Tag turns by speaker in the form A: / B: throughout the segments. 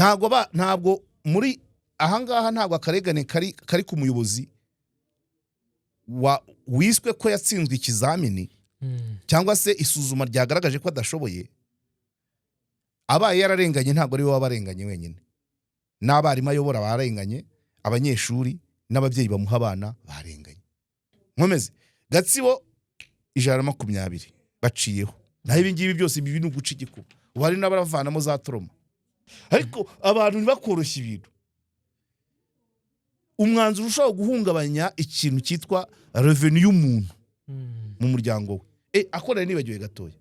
A: Ntabwo muri ahangaha, ntabwo akarengane kari ku muyobozi wa wiswe ko yatsinzwe ikizamini cyangwa se isuzuma ryagaragaje ko adashoboye. Abaye yararenganye, ntabwo ari we waba arenganye wenyine, n'abarimu ayobora barenganye, abanyeshuri n'ababyeyi bamuha abana barenganye. Nkomeze, Gatsibo 120 baciyeho. Naho ibi ngibi byose, ibi ni uguca igikuba. Ubu hari n'abavanamo za trauma, ariko abantu ntibakoroshye ibintu. Umwanzuro ushobora guhungabanya ikintu cyitwa revenu y'umuntu mu muryango we. Ako nari nibagiwe gatoya.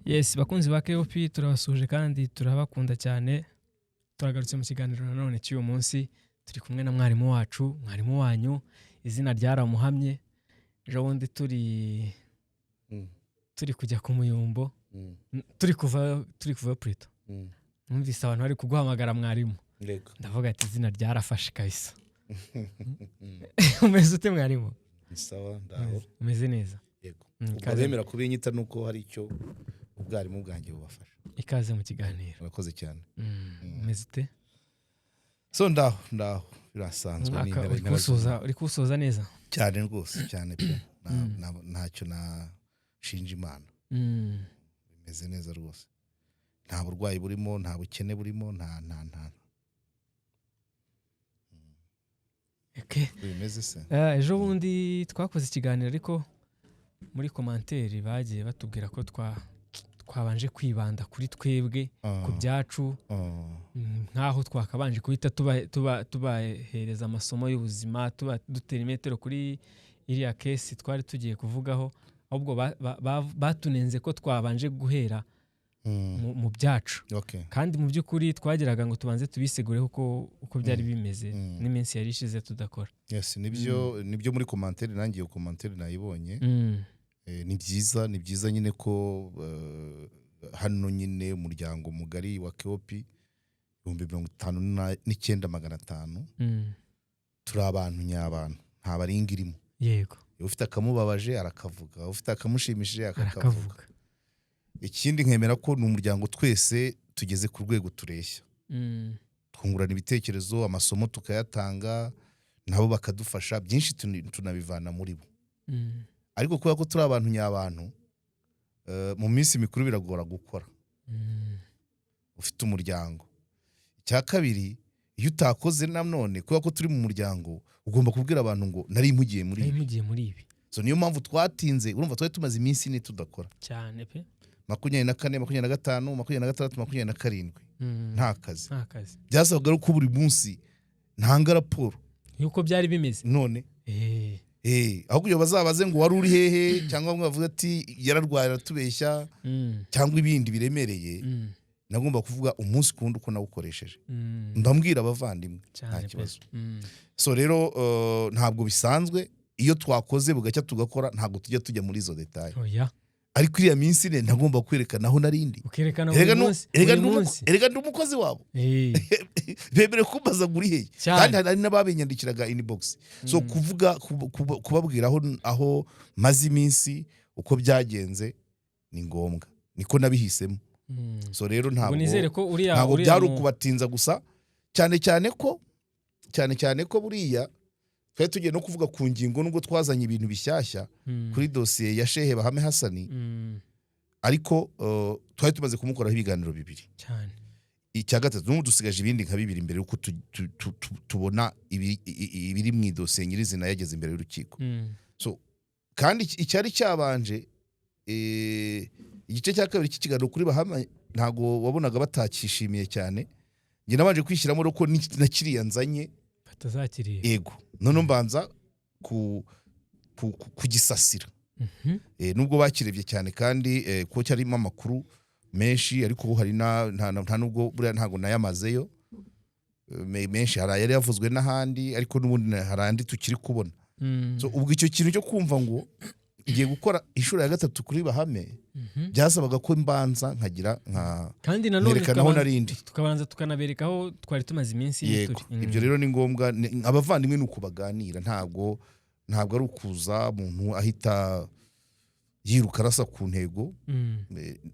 B: Yes, bakunzi ba KOP, turabasuhuje kandi turabakunda cyane. Turagarutse mu kiganiro nanone cy'uyu munsi, turi kumwe na mwarimu wacu, mwarimu wanyu, izina ryaramuhamye. Ejo bundi turi kujya ku Muyumbo, turi kuva purito, numvise abantu bari kuguhamagara mwarimu, ndavuga ati izina ryarafashe kabisa. Umeze ute, mwarimu?
A: Ni sawa, ndaho.
B: Umeze neza?
A: Yego.
B: Mm,
A: Ubwo
B: ikaze.
A: abemera kubinyita nuko hari icyo ubwarimu bwanjye bubafasha.
B: Ikaze mu kiganiro.
A: Murakoze cyane.
B: Umeze ute?
A: So ndaho, ndaho, birasanzwe, ni
B: Umwaka
A: impera
B: uri
A: impera
B: kuwusoza, uri kuwusoza neza?
A: Cyane rwose, cyane pe. Ntacyo nashinja Imana. Bimeze neza rwose, nta burwayi burimo, nta bukene burimo, nta Bimeze se?
B: Ejo bundi twakoze ikiganiro, ariko muri commentaire bagiye batubwira ko twabanje kwibanda kuri twebwe, ku byacu, nk'aho twakabanje guhita tubahereza amasomo y'ubuzima, tuba dutera imetero kuri iriya case twari tugiye kuvugaho. Ahubwo batunenze ko twabanje guhera mu byacu, kandi mu by'ukuri twagiraga ngo tubanze tubisegure uko byari bimeze n'iminsi yari ishize tudakora.
A: Yes, nibyo, nibyo. Muri commentaire, nanjye iyo commentaire nayibonye. Ni byiza, ni byiza nyine ko hano nyine umuryango mugari wa KOP, 59,500, turi abantu nyabantu, nta baringa irimo. Ufite akamubabaje arakavuga, ufite akamushimishije akakavuga.
B: Arakavuga.
A: Ikindi nkemera ko ni umuryango twese tugeze ku rwego tureshya, twungurana ibitekerezo, amasomo tukayatanga, nabo bakadufasha byinshi, tunabivana muri bo. Ariko kubera ko turi abantu nyabantu, mu minsi mikuru biragora gukora ufite umuryango. Icya kabiri, iyo utakoze nanone, kubera ko turi mu muryango, ugomba kubwira abantu ngo nari mpugiye muri
B: Nari
A: ibi.
B: mugiye muri ibi.
A: So niyo mpamvu twatinze. Urumva twari tumaze iminsi 4 tudakora.
B: Cyane pe.
A: 24, 25, 26, 27, nta kazi.
B: Nta kazi.
A: Byasabaga ko buri munsi ntanga raporo
B: Yuko byari bimeze.
A: None aho kugira ngo bazabaze ngo wari uri hehe, cyangwa bamwe bavuga ati yararwaye aratubeshya, cyangwa ibindi biremereye, nagomba kuvuga umunsi ku wundi uko nawukoresheje. Ndambwira abavandimwe,
B: Cyane
A: nta
B: pe.
A: kibazo. So rero ntabwo bisanzwe iyo twakoze bugacya tugakora, ntabwo tujya tujya muri izo détails.
B: Oya.
A: Ariko iriya minsi ine ntagomba kwerekana aho narindi.
B: Ukerekana buri
A: Erega
B: munsi,
A: erega
B: buri munsi.
A: Erega ndi umukozi wabo. Bemerewe kumbaza ngo uri hehe. Kandi hari n'ababinyandikiraga inbox. So kuvuga kubabwira aho maze iminsi, uko byagenze, ni ngombwa, niko nabihisemo. So rero
B: Ubwo
A: ntabwo
B: nizere ko uriya
A: ntabwo
B: uriya
A: byari ukubatinza gusa, cyane cyane ko buriya twari tugiye no kuvuga ku ngingo, nubwo twazanye ibintu bishyashya kuri dosiye ya Shehe Bahame Hasani, ariko twari tumaze kumukoraho ibiganiro bibiri. Icya gatatu, n'ubu dusigaje ibindi nka bibiri mbere y'uko tubona ibiri mu idosiye nyirizina yageze imbere y'urukiko. So kandi icyari cyabanje, igice cya kabiri cy'ikiganiro kuri Bahame, ntabwo wabonaga batakishimiye cyane. Njye nabanje kwishyiramo rero ko na kiriya nzanye
B: Batazakiriye.
A: Ego, noneho mbanza kugisasira. Nubwo bakirebye cyane kandi ko cyarimo amakuru menshi, ariko hari nta nubwo buriya ntabwo nayamazeyo. Menshi hari ayari yavuzwe n'ahandi, ariko n'ubundi hari andi tukiri kubona. So ubwo icyo kintu cyo kumva ngo ngiye gukora inshuro ya gatatu kuri Bahame, byasabaga ko mbanza nkagira nka
B: Kandi nanone
A: nkerekana aho narindi.
B: Tukabanza tukanabereka aho twari tumaze iminsi
A: Yego.
B: turi.
A: Ibyo rero ni ngombwa. Abavandimwe ni uko baganira, ntabwo ari ukuza umuntu ahita yiruka arasa ku ntego.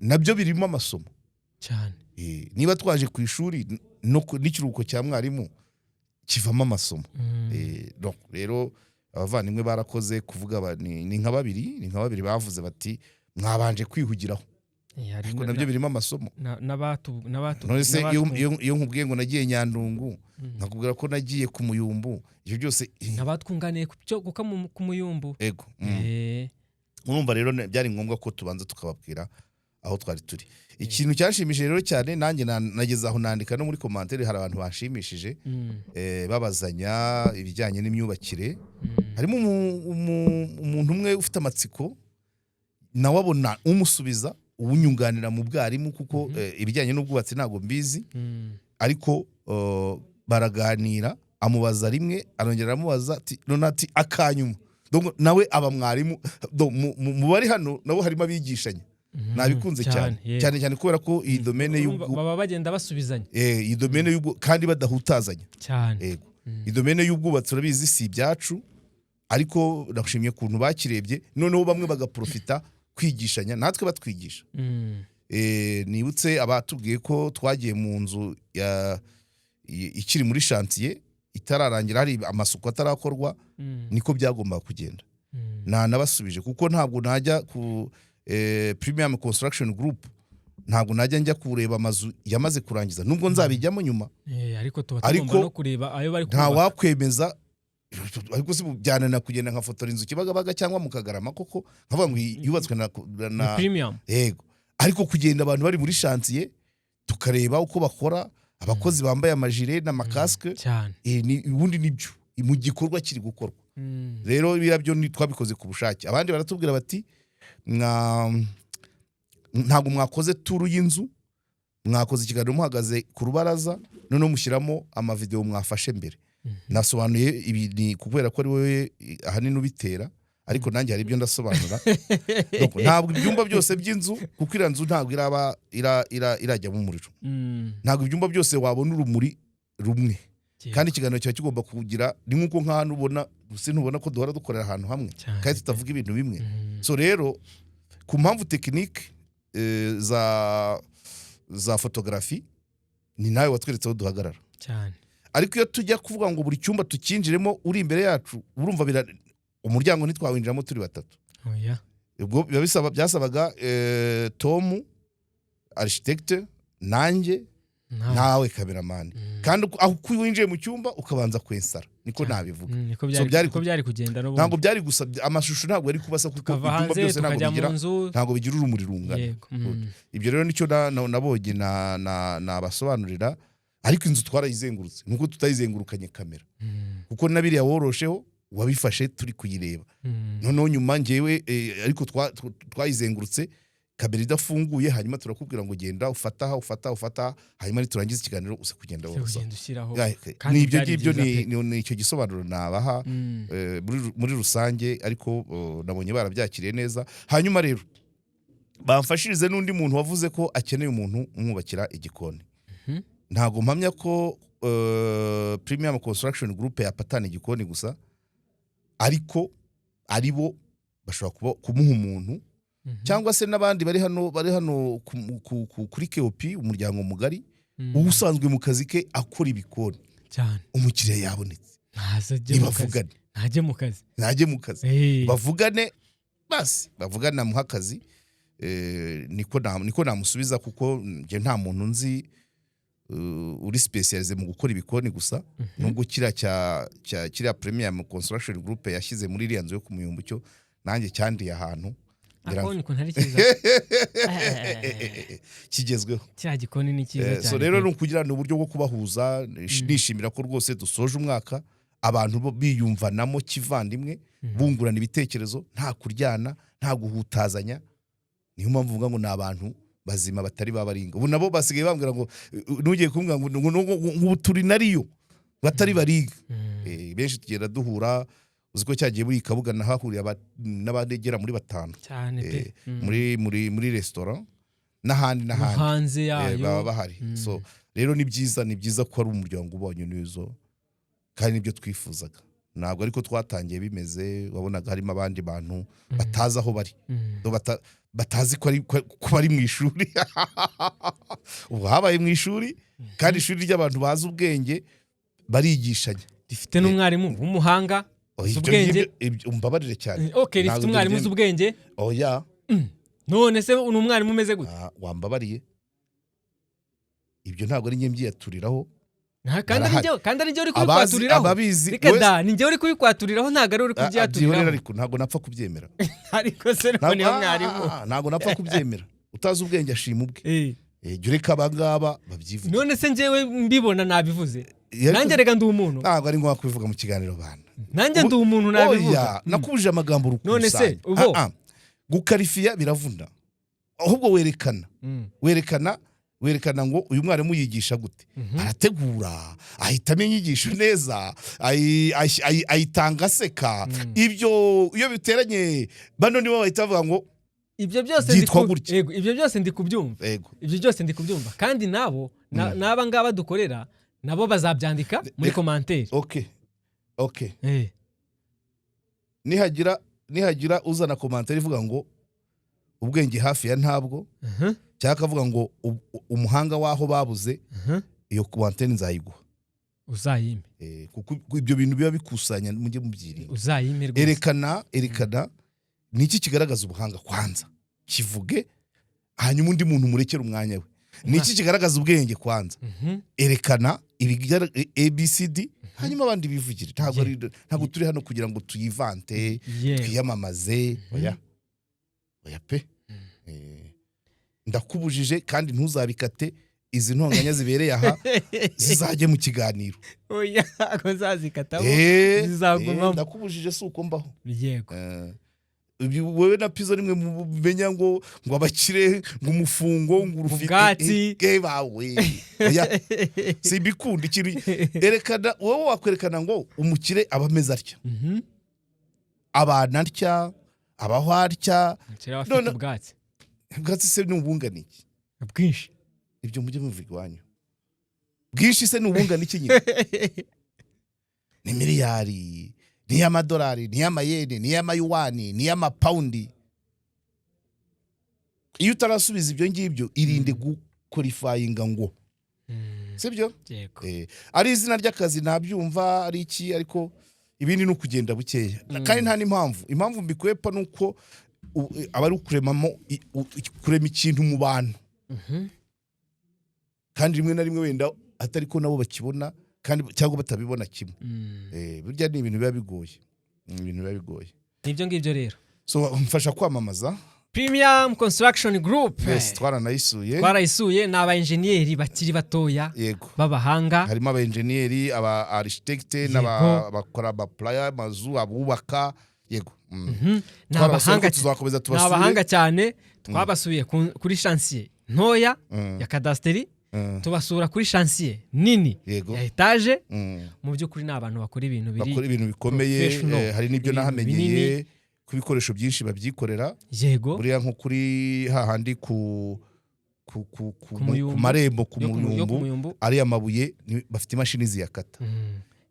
A: Nabyo birimo amasomo.
B: Cyane.
A: Niba twaje ku ishuri no n'ikiruhuko cya mwarimu kivamo amasomo. Donc, rero abavandimwe barakoze kuvuga ni nka babiri bavuze bati mwabanje kwihugiraho.
B: Hari
A: Ariko nabyo birimo amasomo.
B: n'abatu
A: None se iyo nkubwiye ngo nagiye Nyandungu, nkakubwira ko nagiye ku Muyumbu, ibyo byose
B: N'abatwunganiye ku cyo ku Muyumbu.
A: Ego. Urumva rero byari ngombwa ko tubanza tukababwira aho twari turi. Ikintu cyanshimishije rero cyane nanjye nageze aho nandika no muri commentaire, hari abantu bashimishije babazanya ibijyanye n'imyubakire. Harimo umuntu umwe ufite amatsiko, nawe abona umusubiza, uwunyunganira mu bwarimu, kuko ibijyanye n'ubwubatsi ntabwo mbizi. Ariko baraganira, amubaza rimwe, arongera aramubaza ati none ati akanyuma. Donc, nawe aba mwarimu. Donc, mu bari hano nabo harimo abigishanya. Nabikunze cyane, cyane cyane kubera ko iyi domaine
B: Urumva baba bagenda basubizanya.
A: Iyi domaine y'ubwo kandi badahutazanya.
B: Cyane.
A: Yego. Iyi domaine y'ubwubatsi urabizi si ibyacu, ariko ndashimye ukuntu bakirebye, noneho bamwe bagaprofita kwigishanya natwe batwigisha. Nibutse abatubwiye ko twagiye mu nzu ikiri muri chantier, itararangira, hari amasuku atarakorwa. Niko byagombaga kugenda. Nanabasubije kuko ntabwo najya ku Premium Construction Group, ntabwo najya njya kureba amazu yamaze kurangiza, nubwo nzabijyamo nyuma.
B: Ariko tuba
A: Ariko
B: tugomba no kureba ayo bari
A: nta
B: kubaka.
A: wakwemeza, ariko si byananira kugenda nkafotora inzu Kibagabaga cyangwa mu Kagarama koko, nkavuga ngo iyi yubatswe na
B: Ni Premium.
A: Yego, ariko kugenda abantu bari muri chantier, tukareba uko bakora, abakozi bambaye amajire n'amakasike, ubundi nibyo mu gikorwa kiri gukorwa. Rero biriya byo twabikoze ku bushake. Abandi baratubwira bati ntabwo mwakoze tour y'inzu, mwakoze ikiganiro muhagaze ku rubaraza, noneho mushyiramo amavideo mwafashe mbere. Nasobanuye ibi ni kubera ko ari wowe ahanini ubitera, ariko nanjye hari ibyo ndasobanura. Donc, ntabwo ibyumba byose by'inzu, kuko iriya nzu ntabwo iraba irajyamo umuriro, ntabwo ibyumba byose wabona urumuri rumwe. Kandi ikiganiro kiba kigomba kugira, ni nk'uko nk'ahantu ubona gusa ntubona ko duhora dukorera ahantu hamwe kandi tutavuga ibintu bimwe. So rero ku mpamvu technique za photographie, ni nawe watweretse aho duhagarara. Ariko iyo tujya kuvuga ngo buri cyumba tukinjiremo uri imbere yacu, urumva umuryango ntitwawinjiramo turi batatu.
B: Oya.
A: Ubwo biba bisaba, byasabaga Tomu architecte, nanjye,
B: Nawe.
A: nawe cameraman. Kandi aho uko winjiye mu cyumba ukabanza kwensara, niko nabivuga.
B: Niko
A: So
B: niko byari kugenda
A: ntabwo
B: n'ubundi.
A: Byari gusa amashusho ntabwo yari kubasa, kuko
B: Tukava
A: ibyumba
B: hanze
A: byose ntabwo
B: tukajya
A: bigira
B: mu nzu.
A: ntabwo bigira urumuri rungana.
B: Yego.
A: Ibyo rero nicyo nabonye nabasobanurira. Ariko inzu twarayizengurutse nkuko tutayizengurukanye kamera, kuko na biriya worosheho wabifashe turi kuyireba. Noneho nyuma ngewe ariko twayizengurutse kamera idafunguye, hanyuma turakubwira ngo genda ufata aha, ufata aha, ufata aha, hanyuma niturangiza ikiganiro uze kugenda
B: Se
A: worosa.
B: ugenda ushyiraho. Kandi
A: Ni ibyo
B: byari
A: ngibyo.
B: byiza pe.
A: Ni icyo gisobanuro nabaha muri rusange, ariko nabonye barabyakiriye neza. Hanyuma rero bamfashirize n'undi muntu wavuze ko akeneye umuntu umwubakira igikoni. Ntabwo mpamya ko Premium Construction Group yapatana igikoni gusa, ariko ari bo bashobora kumuha umuntu, cyangwa se n'abandi bari hano kuri KOP, umuryango mugari, usanzwe mu kazi ke akora ibikoni. Umukiriya yabonetse.
B: Ntaze ajye mu kazi.
A: Ntibavugane.
B: Ntajye mu kazi.
A: Ntajye mu kazi. Bavugane basi, bavugane amuha akazi. Niko namusubiza, kuko njye nta muntu nzi uri spécialisé mu gukora ibikoni gusa, nubwo kiriya cya kiriya Premium Construction Group yashyize muri iriya nzu yo ku Muyumbu cyo nanjye cyandiye ahantu
B: Akabonye ukuntu ari cyiza.
A: Kigezweho.
B: Cya gikoni ni cyiza
A: So
B: cyane
A: rero
B: pe.
A: ni ukugira ni uburyo bwo kubahuza. Nishimira ko rwose dusoje umwaka abantu bo biyumvanamo kivandimwe, bungurana ibitekerezo, nta kuryana, nta guhutazanya. Niyo mpamvu mvuga ngo ni abantu bazima batari babaringa. Ubu nabo basigaye bambwira ngo nugiye kumbwira ngo ubu turi nariyo batari bariga. Benshi tugenda duhura, uzi ko cyagiye muri Kabuga nahahuriye n'abagera muri batanu.
B: Cyane pe.
A: Muri restaurant n'ahandi
B: No
A: n'ahandi.
B: hanze yayo.
A: Baba bahari. So rero ni byiza ko ari umuryango ubonye neza, kandi nibyo twifuzaga. Ntabwo ariko twatangiye bimeze, wabonaga harimo abandi bantu batazi aho bari. Batazi ko ari ko bari mu ishuri. Ubu habaye mu ishuri, kandi ishuri ry'abantu bazi ubwenge barigishanya.
B: Rifite n'umwarimu w'umuhanga
A: Oh,
B: uzi
A: ibyo
B: ubwenge.
A: Umbabarire cyane.
B: Ok, rifite
A: Ntabwo
B: umwarimu uzi ubwenge.
A: Oya.
B: None se ni umwarimu umeze gute?
A: Ah, wambabariye, ibyo ntabwo ari njye mbyiyaturiraho.
B: Kandi ari
A: Barahari.
B: kandi ari njye uri
A: Abazi
B: kubikwaturiraho.
A: ababizi
B: Reka
A: wese-
B: da, ni njye uri kubikwaturiraho, ntabwo ari uri
A: Ah, ah, byihorere.
B: kubyaturiraho.
A: Ariko ntabwo napfa kubyemera.
B: Ariko se noneho mwarimu?
A: Ah, ntabwo napfa kubyemera. Utazi ubwenge ashima ubwe. Jya ureka abangaba babyivuge.
B: None se njyewe mbibona nabivuze?
A: Ariko
B: Nanjye reka ndi umuntu.
A: Ntabwo ari ngombwa kubivuga mu kiganiro, bana.
B: Nanjye ndi umuntu, nabivuga.
A: Oya, nakubujije amagambo
B: None se,
A: rukusanya. Ah, ah. Gukarifiya biravuna. Ahubwo werekana werekana ngo uyu mwarimu yigisha gute, arategura, ahitamo inyigisho neza, ayitanga aseka. Ibyo iyo biteranye, bano nibo bahita bavuga ngo
B: Ibyo byose
A: byitwa gutya.
B: Yego, ibyo byose ndi kubyumva. Ibyo byose ndi kubyumva, kandi nabo n'aba ngaba dukorera nabo bazabyandika muri commentaire.
A: Ok. Nihagira uzana commentaire ivuga ngo ubwenge hafi ya ntabwo, cyangwa akavuga ngo umuhanga w'aho babuze, iyo commentaire nzayiguha.
B: Uzayime.
A: Kuko ibyo bintu biba bikusanya, mujye mubyirinda.
B: Uzayime rwose.
A: Erekana ni iki kigaragaza ubuhanga kwanza, kivuge, hanyuma undi muntu murekere umwanya we. Ni iki kigaragaza ubwenge kwanza? Erekana ABCD, hanyuma abandi bivugire. Ntabwo turi hano kugira ngo tuyivante, twiyamamaze. Oya, oya pe. Ndakubujije, kandi ntuzabikate. Izi ntonganya zibereye aha zizajye mu kiganiro.
B: Oya, ko nzazikatamo, zizagumamo.
A: Ndakubujije, si uko mbaho.
B: Yego.
A: Ibi wowe na Pizo nimwe mumenya ngo abakire, ngo umufungo, ngo urufite
B: Ubwatsi.
A: Bawe, oya, simbikunda. Ikintu erekana, wowe wakwerekana ngo umukire aba ameze atya, abana atya, abaho atya.
B: Umukire aba afite ubwatsi.
A: Ubwatsi se ni ubungana iki?
B: Bwinshi.
A: Ibyo mujye muvuga iwanyu. Bwinshi se ni ubungana iki nyine? Ni miliyari, ni iy'amadolari, ni iy'amayeni, ni iy'amayuwani, ni iy'amapawundi? Iyo utarasubiza ibyo ngibyo, irinde gukorifayinga ngo sibyo.
B: Yego.
A: Ari izina ry'akazi nabyumva, ari iki, ariko ibindi ni ukugenda bukeya. Kandi nta n'impamvu. Impamvu mbikwepa ni uko aba ari ukuremamo kurema ikintu mu bantu, kandi rimwe na rimwe wenda atari ko nabo bakibona, kandi cyangwa batabibona kimwe. Burya ni ibintu biba bigoye. Ni ibintu biba bigoye.
B: Nibyo ngibyo rero.
A: So mfasha kwamamaza.
B: Premium Construction Group.
A: Yes, twaranayisuye.
B: Twarayisuye. Ni aba enjeniyeri bakiri batoya b'abahanga.
A: Harimo aba enjeniyeri, aba architecte, n'abakora amaplan y'amazu, abubaka, yego.
B: Ni
A: Twarabasuye,
B: abahanga
A: ariko tuzakomeza
B: ni
A: tubasure.
B: abahanga cyane. Twabasuye kuri chantier ntoya ya kadasiteri, tubasura kuri chantier nini ya etaje. Mu by'ukuri ni abantu bakora ibintu biri
A: Bakora ibintu bikomeye.
B: professional,
A: Hari n'ibyo
B: ibintu
A: nahamenyeye,
B: binini.
A: ko ibikoresho byinshi babyikorera. Buriya nko kuri hahandi ku
B: Ku Muyumbu.
A: ku marembo, ku
B: Yo ku
A: Muyumbu,
B: Muyumbu.
A: ariya mabuye bafite imashini ziyakata.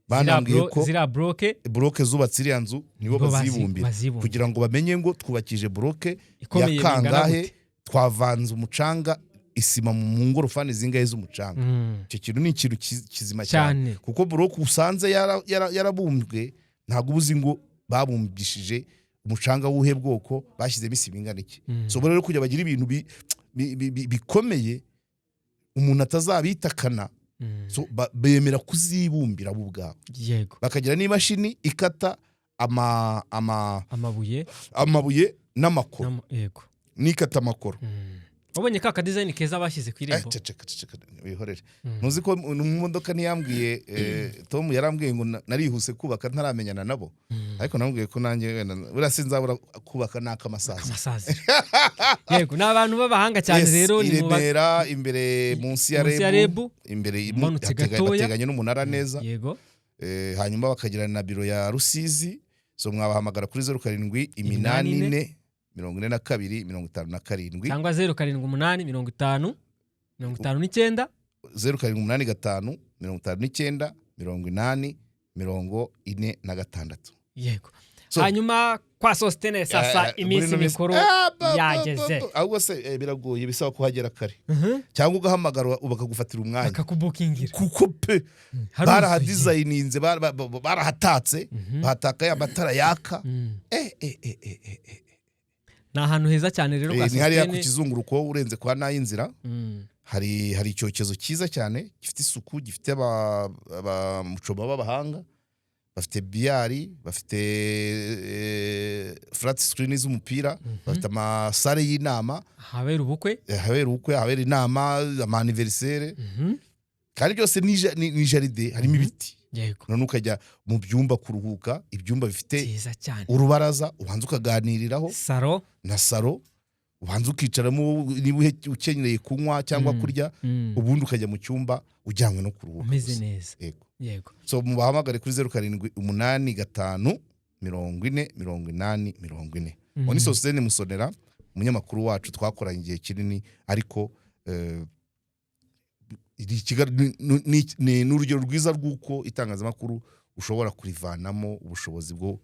A: Banambwiye ko
B: Ziriya bloc
A: bloc zubatse iriya nzu nibo
B: nibo
A: bazibumbira,
B: bazibumbira.
A: kugira ngo bamenye ngo twubakije bloc
B: Ikomeye
A: ya
B: bingana
A: kangahe,
B: gute.
A: twavanze umucanga, isima mu ngorofani zingahe z'umucanga. Icyo kintu ni ikintu kizima cyane,
B: cyane,
A: kuko bloc usanze yarabumbwe, ntabwo uba uzi ngo babumbishije umucanga w'uhe bwoko, bashyizemo isima ingana iki. So rero kugira bagire ibintu bikomeye umuntu atazabitakana, so bemera kuzibumbira bo ubwabo, bakagira n'imashini ikata ama
B: amabuye,
A: amabuye n'amakoro,
B: yego,
A: n'ikata amakoro.
B: Wabonye ka kadesign keza bashyize ku irembo?
A: Ceceka, ceceka, wihorere. Ntuzi ko mu modoka ntiyambwiye, Tom yarambwiye ngo narihuse kubaka ntaramenyana nabo, ariko namubwiye ko nanjye wenda buriya sinzabura kubaka n'akamasaza.
B: Amasaziro, yego. Ni abantu b'abahanga cyane.
A: Yes,
B: Rero
A: i
B: ni
A: Remera, imbere munsi ya
B: munsi ya
A: Rebu,
B: Rebu,
A: imbere
B: umanutse gatoya.
A: Bateganye n'umunara neza. Hanyuma bakagira na biro ya Rusizi. So mwabahamagara kuri 07 8 4 42 57,
B: cyangwa 078 50 59.
A: 0785 59 80 46.
B: Yego.
A: So,
B: Hanyuma Kwa Sositene sasa iminsi
A: Muri ino minsi-
B: mikuru
A: Ah, ba, ba,
B: yageze.
A: ba, ba. Ahubwo se biragoye, bisaba kuhagera kare cyangwa ugahamagara bakagufatira umwanya,
B: Bakakubukingira.
A: kuko pe
B: Haruzuye.
A: Barahadesigninze, barahatatse, bahataka ya matara yaka.
B: Ni ahantu heza cyane rero kwa
A: Ni hariya ku
B: Sositene.
A: Kizunguruko, urenze kwa Nayinzira. Hari icyokezo cyiza cyane gifite isuku, gifite abamucoma b'abahanga, bafite billard, bafite flat screen z'umupira, bafite amasalle y'inama.
B: Habera ubukwe.
A: Habera ubukwe, habera inama, ama anniversaire, kandi byose ni jardin, harimo ibiti. None ukajya mu byumba kuruhuka, ibyumba bifite
B: Byiza cyane.
A: urubaraza ubanza ukaganiriraho.
B: Salon.
A: Na salon ubanza ukicaramo niba ukeneye kunywa cyangwa kurya, ubundi ukajya mu cyumba ujyanywe no kuruhuka
B: Umeze
A: gusa.
B: neza.
A: Yego. So mubahamagare kuri 0785 40 80 40. Uwo ni Sositene Musonera, umunyamakuru wacu twakoranye igihe kinini, ariko ni urugero rwiza rw'uko itangazamakuru ushobora kurivanamo ubushobozi bwo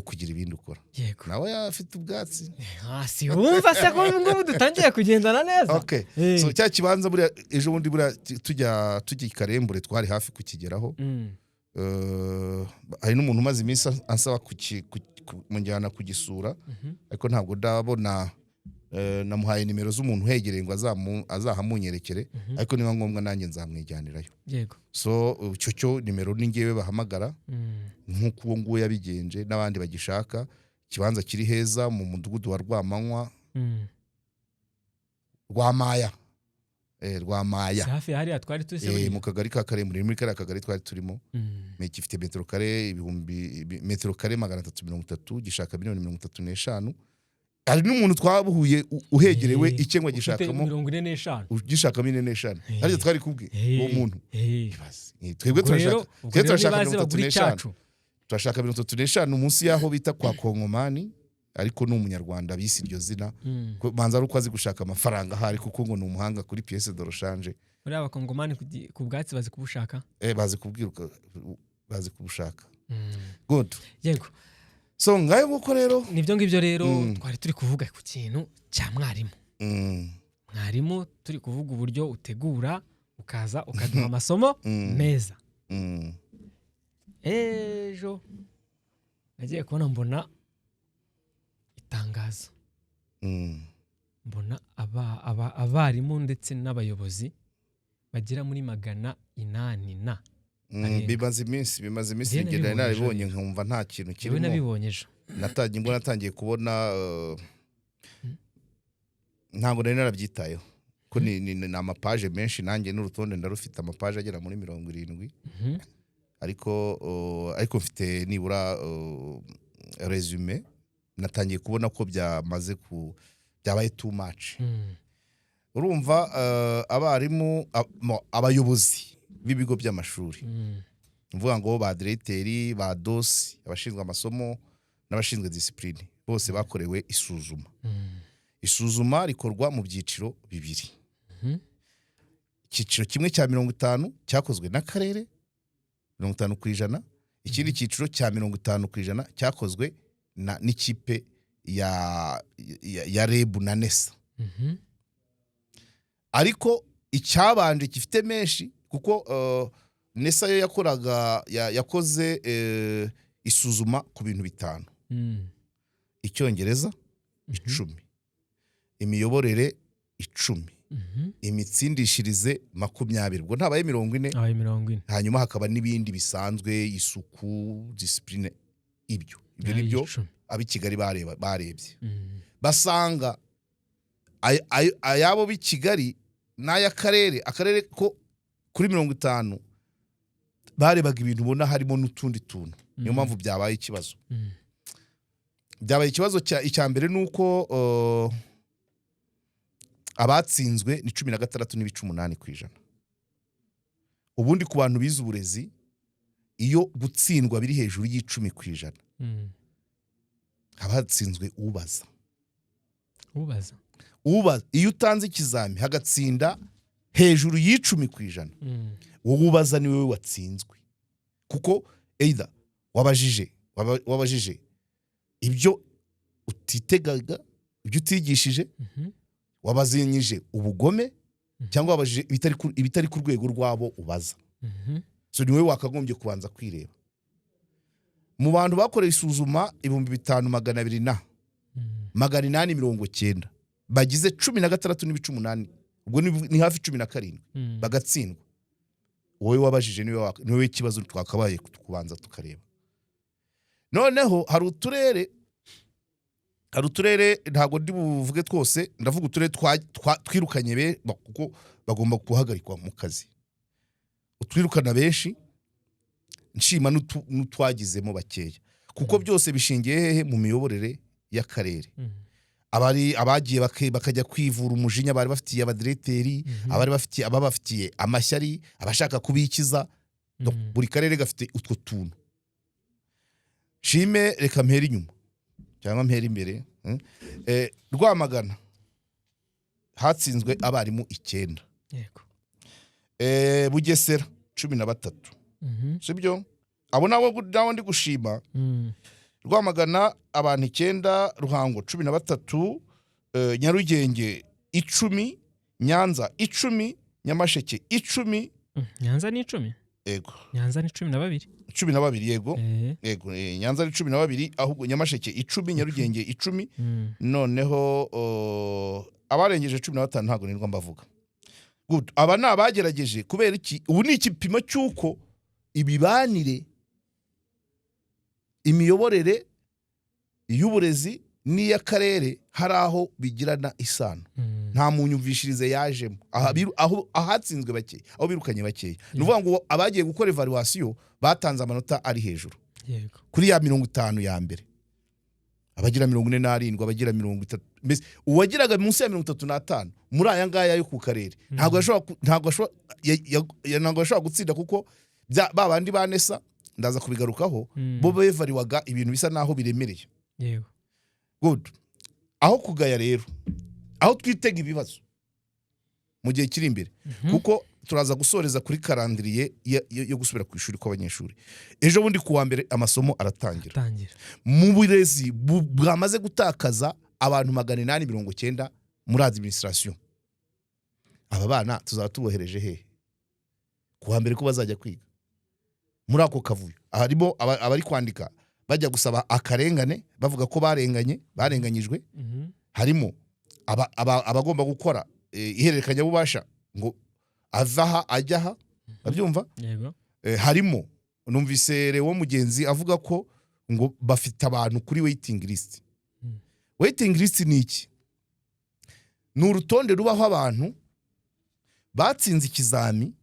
A: kugira ibindi ukora. Nawe afite ubwatsi.
B: Ah, si wumva se ko ubu ngubu dutangiye kugendana neza?
A: Okay. So cya kibanza buriya ejo bundi buriya tujya i Karembure twari hafi kukigeraho. Hari n'umuntu umaze iminsi ansaba kumujyana kugisura, ariko ntabwo ndabona. Namuhaye nimero z'umuntu uhegereye ngo azahamunyerekere, ariko niba ngombwa nanjye nzamwijyanirayo. So icyo cyo nimero ni ngewe bahamagara, nk'uko uwo nguwo yabigenje n'abandi bagishaka ikibanza kiri heza mu mudugudu wa Rwamanywa, Rwamaya, Rwamaya.
B: Si hafi ya hariya twari turi se buriya?
A: Mu kagari ka Karembure, muri kariya kagari twari turimo. Gifite metero kare ibihumbi metero kare 330, gishaka miliyoni 35. Hari n'umuntu twabuhuye uhegerewe icyo ngo
B: Ufite
A: gishakamo
B: 45.
A: Ugishaka 45. Harya twari kubwe uwo muntu. Ibaze. Twebwe
B: Ubwo rero
A: turashaka
B: ubwo
A: twebwe
B: rero
A: turashaka
B: nibaze
A: mirongo itatu
B: bagura
A: n'eshanu.
B: icyacu.
A: Turashaka 35 munsi y'aho bita kwa Kongomani, ariko ni umunyarwanda bise iryo zina. Banza ari uko azi gushaka amafaranga ahari, kuko ngo ni umuhanga kuri pièce de rechange.
B: Buriya abakongomani ku bwatsi bazi kubushaka.
A: Bazi kubwiruka, bazi kubushaka. Good. So ngayo nguko rero.
B: Nibyo ngibyo rero. Twari turi kuvuga ku kintu cya mwarimu. Mwarimu, turi kuvuga uburyo utegura ukaza ukaduha amasomo meza. Ejo nagiye kubona mbona itangazo, mbona abarimu ndetse n'abayobozi bagera muri 800 na barenga.
A: Bimaze iminsi
B: Njyewe
A: bigenda
B: nabibonye ejo
A: narabibonye
B: rero.
A: nkumva nta kintu
B: Njyewe
A: kirimo.
B: nabibonye ejo.
A: Natangiye mbona natangiye kubona, ntabwo nari narabyitayeho ko ni amapaje menshi, nanjye n'urutonde ndarufite, amapaje agera muri 70. Ariko mfite nibura résumé. Natangiye kubona ko byamaze ku byabaye too much. Urumva, abarimu, abayobozi b'ibigo by'amashuri, mvuga ngo ba diregiteri, ba DOS, abashinzwe amasomo n'abashinzwe discipline, bose bakorewe isuzuma. Isuzuma rikorwa mu byiciro bibiri. Icyiciro kimwe cya 50 cyakozwe n'akarere, 50%. Ikindi cyiciro cya 50% cyakozwe n'ikipe ya REB na NESA. Ariko icyabanje gifite menshi, kuko NESA yo yakoraga yakoze isuzuma ku bintu bitanu: icyongereza 10, imiyoborere 10, imitsindishirize 20, ubwo ntabaye 40.
B: Abaye 40.
A: Hanyuma hakaba n'ibindi bisanzwe, isuku, discipline. Ibyo
B: Abaye
A: ni byo
B: 10.
A: ab'i Kigali barebye, basanga ayabo b'i Kigali n'ay'akarere, akarere ko kuri 50 barebaga ibintu ubona harimo n'utundi tuntu. Niyo mpamvu byabaye ikibazo. Byabaye ikibazo cya icya mbere ni uko abatsinzwe ni 16.8%. Ubundi ku bantu bize uburezi, iyo gutsindwa biri hejuru y'10%, haba hatsinzwe ubaza.
B: Ubaza.
A: Ubaza. Iyo utanze ikizami hagatsinda hejuru y'10%, wowe ubaza ni wowe watsinzwe, kuko either wabajije ibyo Utitegaga, ibyo utigishije, wabazinyije ubugome cyangwa wabajije ibitari ku rwego rwabo ubaza. So ni wowe wakagombye kubanza kwireba. Mu bantu bakorewe isuzuma 5200 na 890, bagize 16.8, ubwo ni hafi 17, bagatsindwa, wowe wabajije niwe ikibazo twakabaye kubanza tukareba. Noneho hari uturere ntabwo ndi buvuge twose, ndavuga uturere twirukanye kuko bagomba guhagarikwa mu kazi, utwirukana benshi, nshima n'utwagizemo bakeya, kuko byose bishingiye hehe? Mu miyoborere y'akarere. Abari abagiye bakajya kwivura umujinya bari bafitiye abadiregiteri, abari bafitiye, ababafitiye amashyari, abashaka kubikiza. Donc, buri karere gafite utwo tuntu. Shime, reka mpere inyuma cyangwa mpere imbere. Rwamagana hatsinzwe abarimu 9. Bugesera 13. Sibyo? Abo nabo ndi gushima. Rwamagana abantu 9, Ruhango 13, Nyarugenge 10, Nyanza 10, Nyamasheke 10.
B: Nyanza ni 10?
A: Yego.
B: Nyanza ni 12.
A: 12, yego. Yego, Nyanza ni 12, ahubwo Nyamasheke 10, Nyarugenge 10. Noneho abarengeje 15 ntabwo nirwa mbavuga. Good. Aba ni abagerageje. Kubera iki? Ubu ni igipimo cy'uko imibanire, imiyoborere y'uburezi n'iy'akarere hari aho bigirana isano. Nta munyumvishirize yajemo aha, aho ahatsinzwe bake, aho birukanye bakeya, ni ukuvuga ngo abagiye gukora evaluation batanze amanota ari hejuru kuri ya 50 ya mbere, abagira 47, abagira 30, mbese uwagiraga munsi ya 35 muri aya ngaya yo ku karere ntabwo yashobora gutsinda, kuko ba bandi ba NESA, ndaza kubigarukaho, bo bevariwaga ibintu bisa naho biremereye. Good. Aho kugaya rero, aho twitega ibibazo mu gihe kiri imbere, kuko turaza gusoreza kuri calendrier yo gusubira ku ishuri kw'abanyeshuri. Ejo bundi ku wa mbere amasomo aratangira.
B: Tangira.
A: Mu burezi bwamaze gutakaza abantu 890 muri administration, aba bana tuzaba tubohereje hehe ku wa mbere ko bazajya kwiga muri ako kavuyo? Harimo abari kwandika bajya gusaba akarengane, bavuga ko barenganye, barenganyijwe. Harimo abagomba gukora ihererekanyabubasha ngo ava aha ajya aha, babyumva.
B: Yego.
A: Harimo, numvise Lewo Mugenzi avuga ko ngo bafite abantu kuri waiting list. Waiting list ni iki? Ni urutonde rubaho abantu batsinze ikizami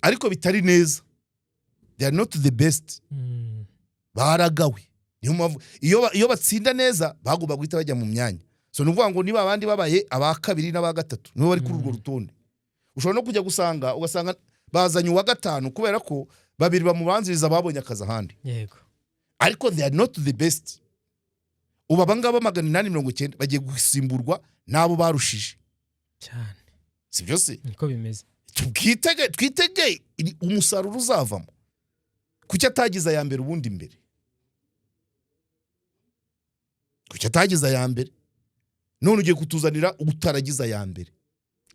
A: ariko bitari neza, they are not the best, baragawe. Niyo mpamvu iyo batsinda neza bagomba guhita bajya mu myanya. So ni ukuvuga ngo niba abandi babaye aba kabiri n'aba gatatu, nibo bari kuri urwo rutonde. Ushobora no kujya gusanga, ugasanga bazanye uwa gatanu kubera ko babiri bamubanziriza babonye akazi ahandi, ariko they are not the best. Ubu abangaba 890 bagiye gusimburwa n'abo barushije.
B: Cyane.
A: Si byo se?
B: Niko bimeze.
A: Twitege umusaruro uzavamo. Kuki atagize aya mbere ubundi mbere? Kuki atagize aya mbere, none ugiye kutuzanira utaragize aya mbere?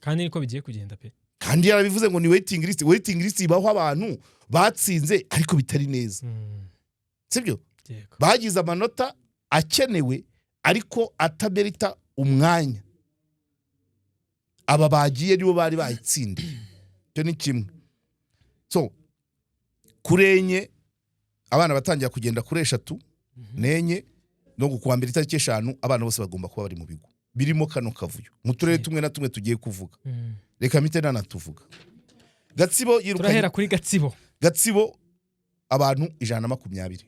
B: Kandi niko bigiye kugenda pe.
A: Kandi yarabivuze ngo ni waiting list. Waiting list ibaho abantu batsinze ariko bitari neza. Sibyo?
B: Yego.
A: Bagize amanota akenewe ariko atamerita umwanya. Aba bagiye nibo bari bayitsindiye. Icyo ni kimwe. So kuri 4 abana batangira kugenda, kuri 3 n'enye no kuwa mbere itariki 5 abana bose bagomba kuba bari mu bigo, birimo kano kavuyo mu turere tumwe na tumwe tugiye kuvuga. Reka mpite nanatuvuga. Gatsibo yirukanye.
B: Turahera kuri Gatsibo.
A: Gatsibo abantu 120.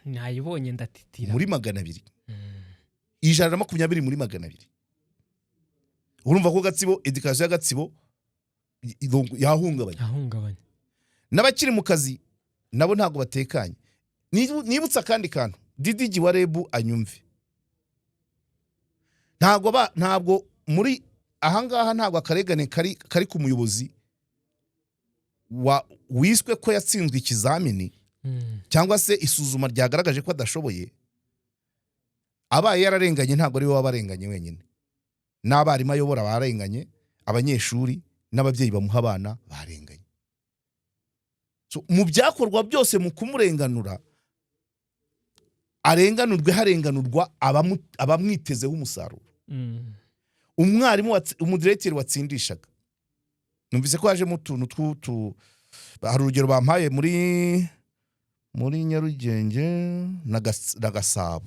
B: Nayibonye ndatitira.
A: Muri 200. 120 muri 200. Urumva ko Gatsibo, éducation ya Gatsibo yahungabanye.
B: Ahungabanye.
A: N'abakiri mu kazi nabo ntabwo batekanye. Nibutse akandi kantu, DDG wa REB anyumve. Ntabwo muri ahangaha ntabwo akarengane kari ku muyobozi wa wiswe ko yatsinzwe ikizamini cyangwa se isuzuma ryagaragaje ko adashoboye. Abaye yararenganye, ntabwo ari we waba arenganye wenyine, n'abarimu ayobora barenganye, abanyeshuri n'ababyeyi bamuha abana barenganye. So, mu byakorwa byose mu kumurenganura, arenganurwe harenganurwa abamwitezeho umusaruro. Umwarimu umudiregiteri watsindishaga, numvise ko hajemo utuntu tw'utu. Hari urugero bampaye muri Nyarugenge na Gasabo.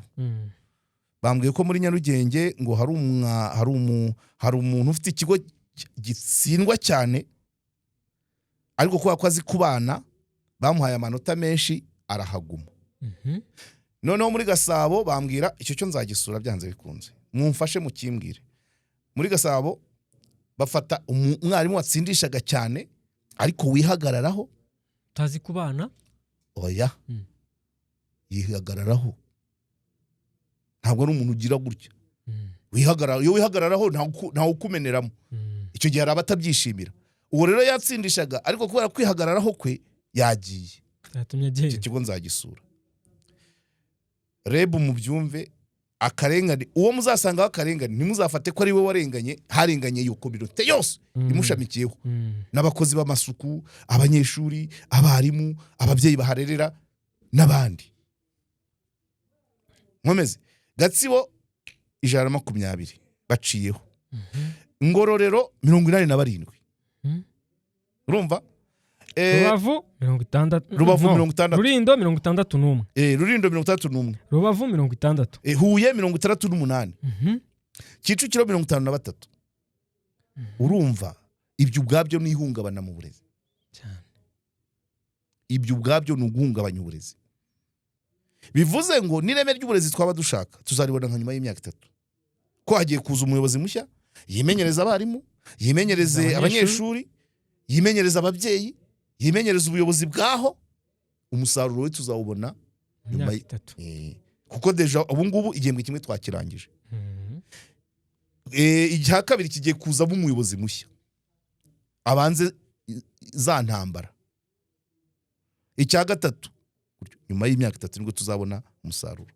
A: Bambwiye ko muri Nyarugenge ngo hari umuntu ufite ikigo gitsindwa cyane, ariko kubera ko azi kubana bamuhaye amanota menshi, arahaguma. Noneho muri Gasabo bambwira, icyo cyo nzagisura byanze bikunze, mumfashe mukimbwire. Muri Gasabo bafata umwarimu watsindishaga cyane ariko wihagararaho.
B: Utazi kubana?
A: Oya. Yihagararaho, ntabwo ari umuntu ugira gutya. Wihagarara, iyo wihagararaho ntawe ukumeneramo. Icyo gihe hari abatabyishimira. Uwo rero yatsindishaga, ariko kubera kwihagararaho kwe yagiye.
B: Yatumye
A: Iki
B: agenda.
A: kigo nzagisura. REB, mubyumve, akarengane, uwo muzasangaho akarengane, ntimuzafate ko ari we warenganye. Harenganye iyo communauté yose imushamikiyeho, n'abakozi b'amasuku, abanyeshuri, abarimu, ababyeyi baharerera n'abandi. Nkomeze. Gatsibo 120 baciyeho. Ngororero 87. Urumva?
B: Rubavu 60.
A: Rubavu
B: No.
A: 60.
B: Rulindo 61.
A: Rulindo 61.
B: Rubavu 60.
A: Huye 68. Kicukiro 53. Urumva ibyo ubwabyo ni ihungabana mu burezi.
B: Cyane.
A: Ibyo ubwabyo ni uguhungabanya uburezi, bivuze ngo n'ireme ry'uburezi twaba dushaka tuzaribona nka nyuma y'imyaka 3, ko hagiye kuza umuyobozi mushya, yimenyereza abarimu, yimenyereze
B: abanyeshuri,
A: abanyeshuri, yimenyereza ababyeyi, yimenyereza ubuyobozi bwaho. Umusaruro we tuzawubona
B: mu
A: nyuma
B: myaka 3.
A: Kuko déjà ubu ngubu igihembwe kimwe twakirangije. Icya kabiri kigiye kuzamo umuyobozi mushya, abanze za ntambara. Icya gatatu gutyo, nyuma y'imyaka 3 nibwo tuzabona umusaruro.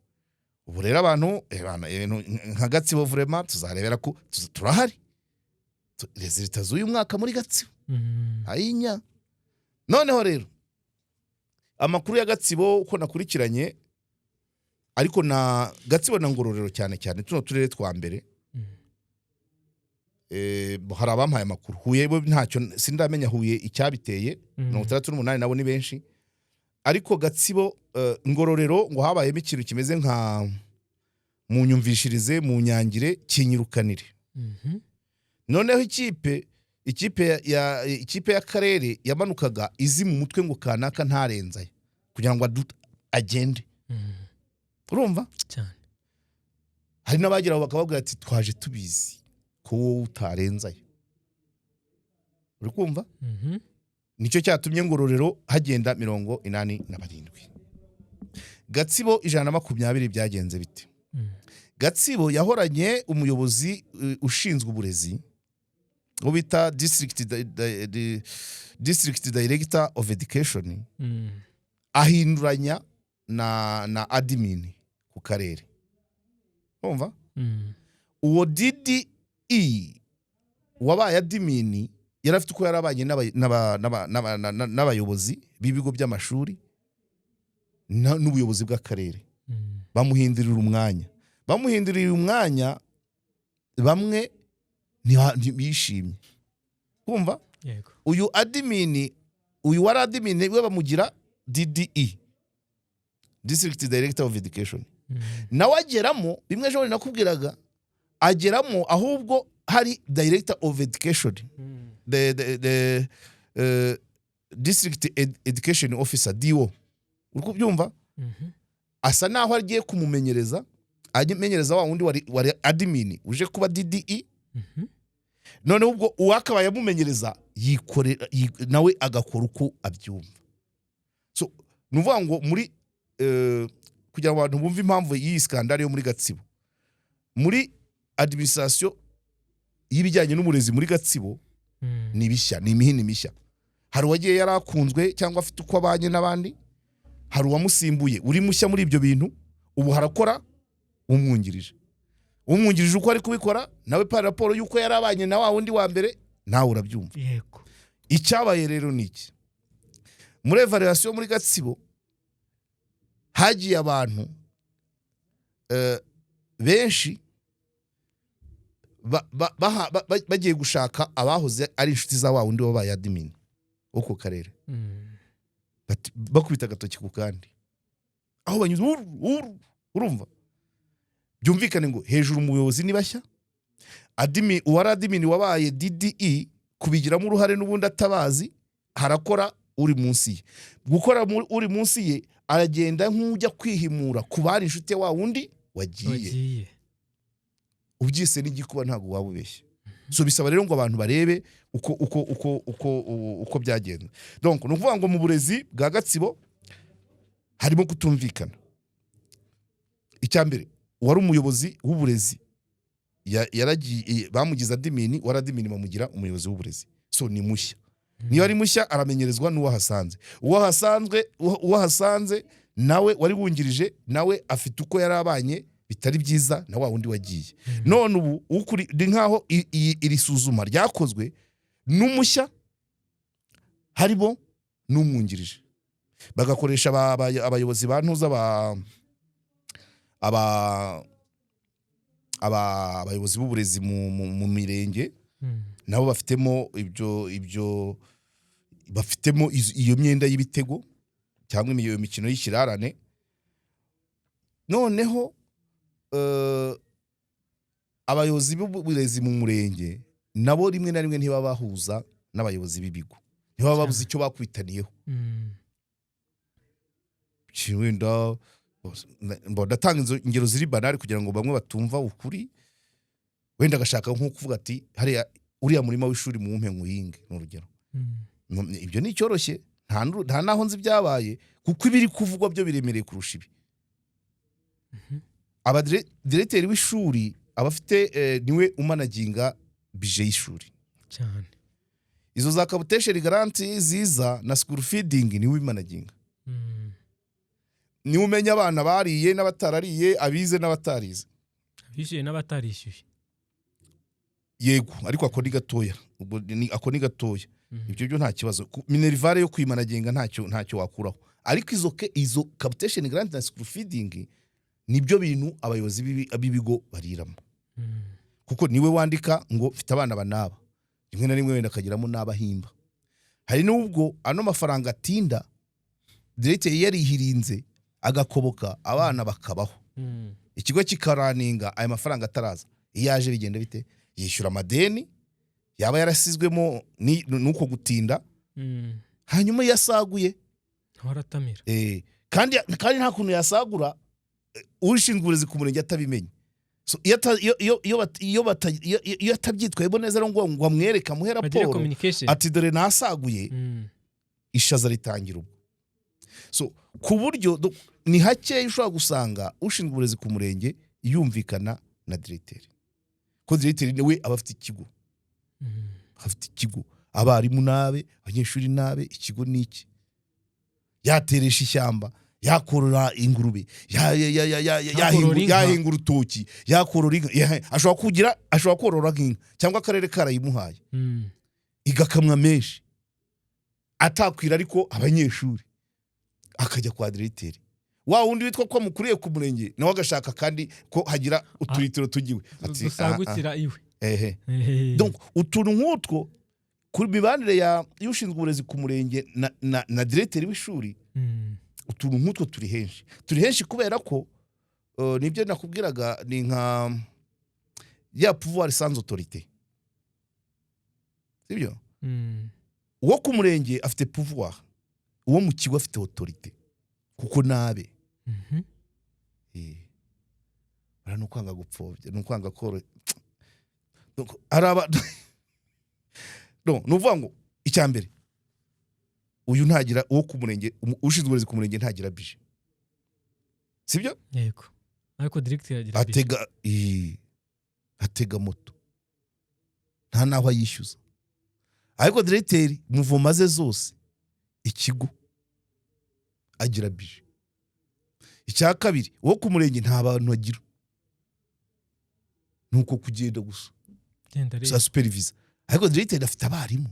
A: Ubu rero abantu ibintu nka Gatsibo, vraiment tuzarebera ko turahari. Résultats z'uyu mwaka muri Gatsibo, ayinya. Noneho rero amakuru ya Gatsibo uko nakurikiranye, ariko na Gatsibo na Ngororero cyane cyane, tuno turere twa mbere, hari abampaye amakuru. Huye bo ntacyo sindamenya, Huye icyabiteye. 68 nabo ni benshi, ariko Gatsibo, Ngororero ngo habayemo ikintu kimeze nka munyumvishirize mu nyangire kinyirukanire. Noneho ikipe y'akarere yamanukaga izi mu mutwe ngo kanaka ntarenzayo kugira ngo agende. Urumva?
B: Cyane.
A: Hari n'abageraho bakababwira ati: "Twaje tubizi ko wowe utarenzayo." Uri kumva?
B: Mhm.
A: Nicyo cyatumye Ngororero hagenda 87, Gatsibo 120. Byagenze bite? Gatsibo yahoranye umuyobozi ushinzwe uburezi, uwo bita district director of education, ahinduranya na admin ku karere. Urumva?
B: Mm.
A: Uwo DDE wabaye admin yari afite uko yarabanye n'abayobozi b'ibigo by'amashuri n'ubuyobozi bw'akarere. Bamuhindurira umwanya, bamuhindurira umwanya, bamwe ntibishimye. Kumva?
B: Yego.
A: Uyu admin, uyu wari admin we bamugira DDE, district director of education. Nawe ageramo bimwe ejo bundi nakubwiraga, ageramo ahubwo hari director of education, the district education officer, DO. Uri kubyumva?
B: Mhm.
A: Asa naho agiye kumumenyereza, amenyereza wa wundi wari admin uje kuba DDE. Noneho ubwo uwakabaye amumenyereza yikorera, nawe agakora uko abyumva. So ni ukuvuga ngo muri kugira ngo abantu bumve impamvu y'iyi scandale yo muri Gatsibo, muri administration y'ibijyanye n'uburezi muri Gatsibo, ni bishya, ni imihini mishya. Hari uwagiye yari akunzwe cyangwa afite uko abanye n'abandi, hari uwamusimbuye uri mushya muri ibyo bintu. Ubu harakora. Umwungirije, umwungirije uko ari kubikora nawe, par rapport y'uko yari abanye na wa wundi wa mbere, nawe urabyumva. Icyabaye rero ni iki: muri évaluation muri Gatsibo hagiye abantu benshi bagiye gushaka abahoze ari inshuti za wa wundi wabaye admin wo ku karere. Bakubita agatoki ku kandi aho banyuze urumva byumvikane ngo hejuru umuyobozi ni bashya, admin, uwari admin wabaye DDE kubigiramo uruhare n'ubundi atabazi, harakora uri munsi ye, gukora uri munsi ye aragenda nk'ujya kwihimura ku bari inshuti ya wa wundi wagiye.
B: Wagiye.
A: Ubyise n'igikuba, ntabwo waba ubeshye. So bisaba rero ngo abantu barebe uko byagenze. Donc ni ukuvuga ngo mu burezi bwa Gatsibo harimo kutumvikana. Icya mbere, uwari umuyobozi w'uburezi yaragiye, bamugize admin, wari admin bamugira umuyobozi w'uburezi. So ni mushya. Niba ari mushya, aramenyerezwa n'uwo ahasanze. Uwo ahasanze nawe wari wungirije, nawe afite uko yari abanye bitari byiza na wa wundi wagiye. None ubu ukuri ni nkaho iri suzuma ryakozwe n'umushya, harimo n'umwungirije, bagakoresha abayobozi ba ntuza ba aba aba abayobozi b'uburezi mu mirenge. Nabo bafitemo ibyo bafitemo iyo myenda y'ibitego cyangwa iyo mikino y'ikirarane. Noneho abayobozi b'uburezi mu murenge nabo rimwe na rimwe ntibaba bahuza n'abayobozi b'ibigo, ntibaba babuze icyo bakwitaniyeho. Wenda ndatanga ingero ziri banal kugira ngo bamwe batumva ukuri. Wenda agashaka nko kuvuga ati: "Hariya uriya murima w'ishuri muwumpe nywuhinge," ni urugero. Ibyo ni icyoroshye, nta naho nzi ibyabaye, kuko ibiri kuvugwa byo biremereye kurusha ibi. Abadiregiteri w'ishuri aba afite niwe umanaginga budget y'ishuri. Izo za capitation grant ziza na school feeding, niwe ubimanaginga. Niwe umenya abana bariye n'abatarariye, abize n'abatarize.
B: Abishyuye n'abatarishyuye.
A: Yego, ariko ako ni gatoya. Ubwo ako ni gatoya. Ibyo byo nta kibazo. Minerval yo kwimanaginga ntacyo wakuraho, ariko izo capitation grant na school feeding nibyo bintu abayobozi b'ibigo bariramo. Kuko niwe wandika ngo mfite abana banaba, rimwe na rimwe wenda akagiramo n'abahimba. Hari n'ubwo ano mafaranga atinda, diregiteri yarihirinze agakoboka, abana bakabaho, ikigo kikaraninga aya mafaranga ataraza. Iyo aje bigenda bite? Yishyura amadeni yaba yarasizwemo n'uko gutinda. Hanyuma iyo asaguye,
B: Waratamira.
A: Kandi nta kuntu yasagura ushinzwe uburezi ku murenge atabimenye. So, iyo ata- iyo- iyo- iyo bat- iyo bata- iyo- iyo- iyo atabyitwayemo neza rero ngo amwereke, amuhe
B: bagire
A: raporo
B: communication,
A: ati: "Dore nasaguye," ishaza ritangira ubwo. So ku buryo ni hakeya ushobora gusanga ushinzwe uburezi ku murenge yumvikana na diregiteri, ko diregiteri niwe aba afite ikigo. Afite ikigo, abarimu nabe, abanyeshuri nabe, ikigo ni iki. Yateresha ishyamba, yakorora ingurube,
B: Yakorora inka.
A: yahinga urutoki, yakorora inka, ashobora korora nk'inka cyangwa akarere karayimuhaye, igakamwa menshi atakwira, ariko abanyeshuri akajya kwa diregiteri wa wundi witwa ko amukuriye ku murenge, nawe agashaka kandi ko hagira uturitiro tugiwe. Ati:
B: dusagukira iwe.
A: "Ah, ah, ehe." Donc utuntu nk'utwo ku mibanire ya y'ushinzwe uburezi ku murenge na diregiteri w'ishuri, utuntu nk'utwo turi henshi, turi henshi, kubera ko nibyo nakubwiraga, ni nka ya pouvoir sans autorité, sibyo? Uwo ku murenge afite pouvoir, uwo mu kigo afite autorité, kuko nabe. Bariya ni ukwanga gupfobya, ni ukwanga koro. Donc, hari aba no ni ukuvuga ngo icya mbere, uyu ntagira, uwo ku murenge, ushinzwe uburezi ku murenge ntagira budget, sibyo?
B: Yego, ariko diregiteri agira budget.
A: Atega moto, nta n'aho ayishyuza, ariko diregiteri muvoma ze zose ikigo agira budget. Icya kabiri, uwo ku murenge nta bantu agira. Ni uko kugenda gusa.
B: Genda
A: Gusa
B: rero.
A: supervisa. Ariko diregiteri afite abarimu,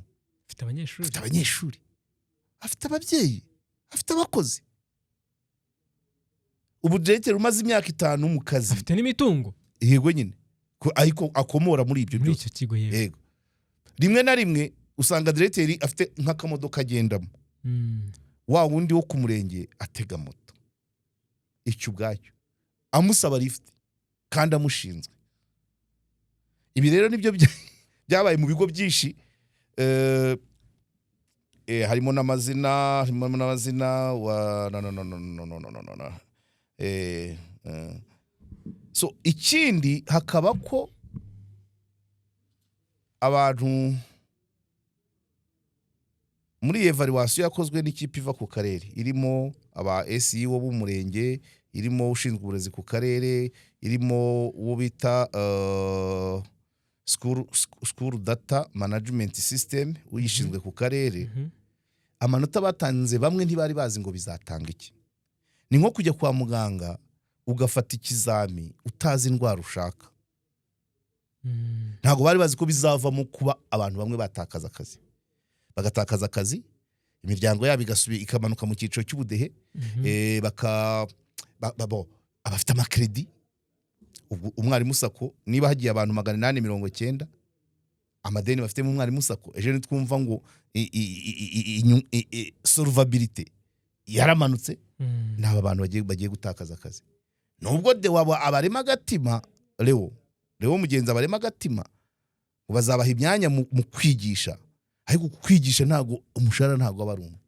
B: Afite abanyeshuri.
A: afite abanyeshuri, afite ababyeyi, afite abakozi. Ubu diregiteri umaze imyaka 5 mu kazi,
B: Afite n'imitungo.
A: Yego nyine. Ariko akomora muri ibyo
B: Muri
A: byose.
B: icyo kigo, yego.
A: Yego, rimwe na rimwe usanga diregiteri afite nk'akamodoka agendamo, wa wundi wo ku murenge atega moto. Icyo ubwacyo amusaba lifuti kandi amushinzwe. Ibi rero nibyo byabaye mu bigo byinshi. Harimo n'amazina wa no, no, no, no, no, no, no, no, no, no. So ikindi hakaba ko abantu muri iyi evaluation yakozwe n'ikipe iva ku karere, irimo aba SEO b'umurenge, irimo ushinzwe uburezi ku karere, irimo uwo bita school data management system uyishinzwe ku karere, amanota batanze bamwe ntibari bazi ngo bizatanga iki. Ni nko kujya kwa muganga ugafata ikizami utazi indwara ushaka. Ntabwo bari bazi ko bizavamo kuba abantu bamwe batakaza akazi, bagatakaza akazi, imiryango yabo ikamanuka mu cyiciro cy'ubudehe. Baka bo, abafite amakredi. Ubwo Umwarimu SACCO, niba hagiye abantu 890, amadeni bafite mu Mwarimu SACCO, ejo nitwumva ngo solvabilité yaramanutse, ni aba bantu bagiye gutakaza akazi. Nubwo de waba abarema agatima, Leo Mugenzi abarema agatima ngo bazabaha imyanya mu kwigisha, ariko kwigisha ntabwo umushahara ntabwo aba ari umwe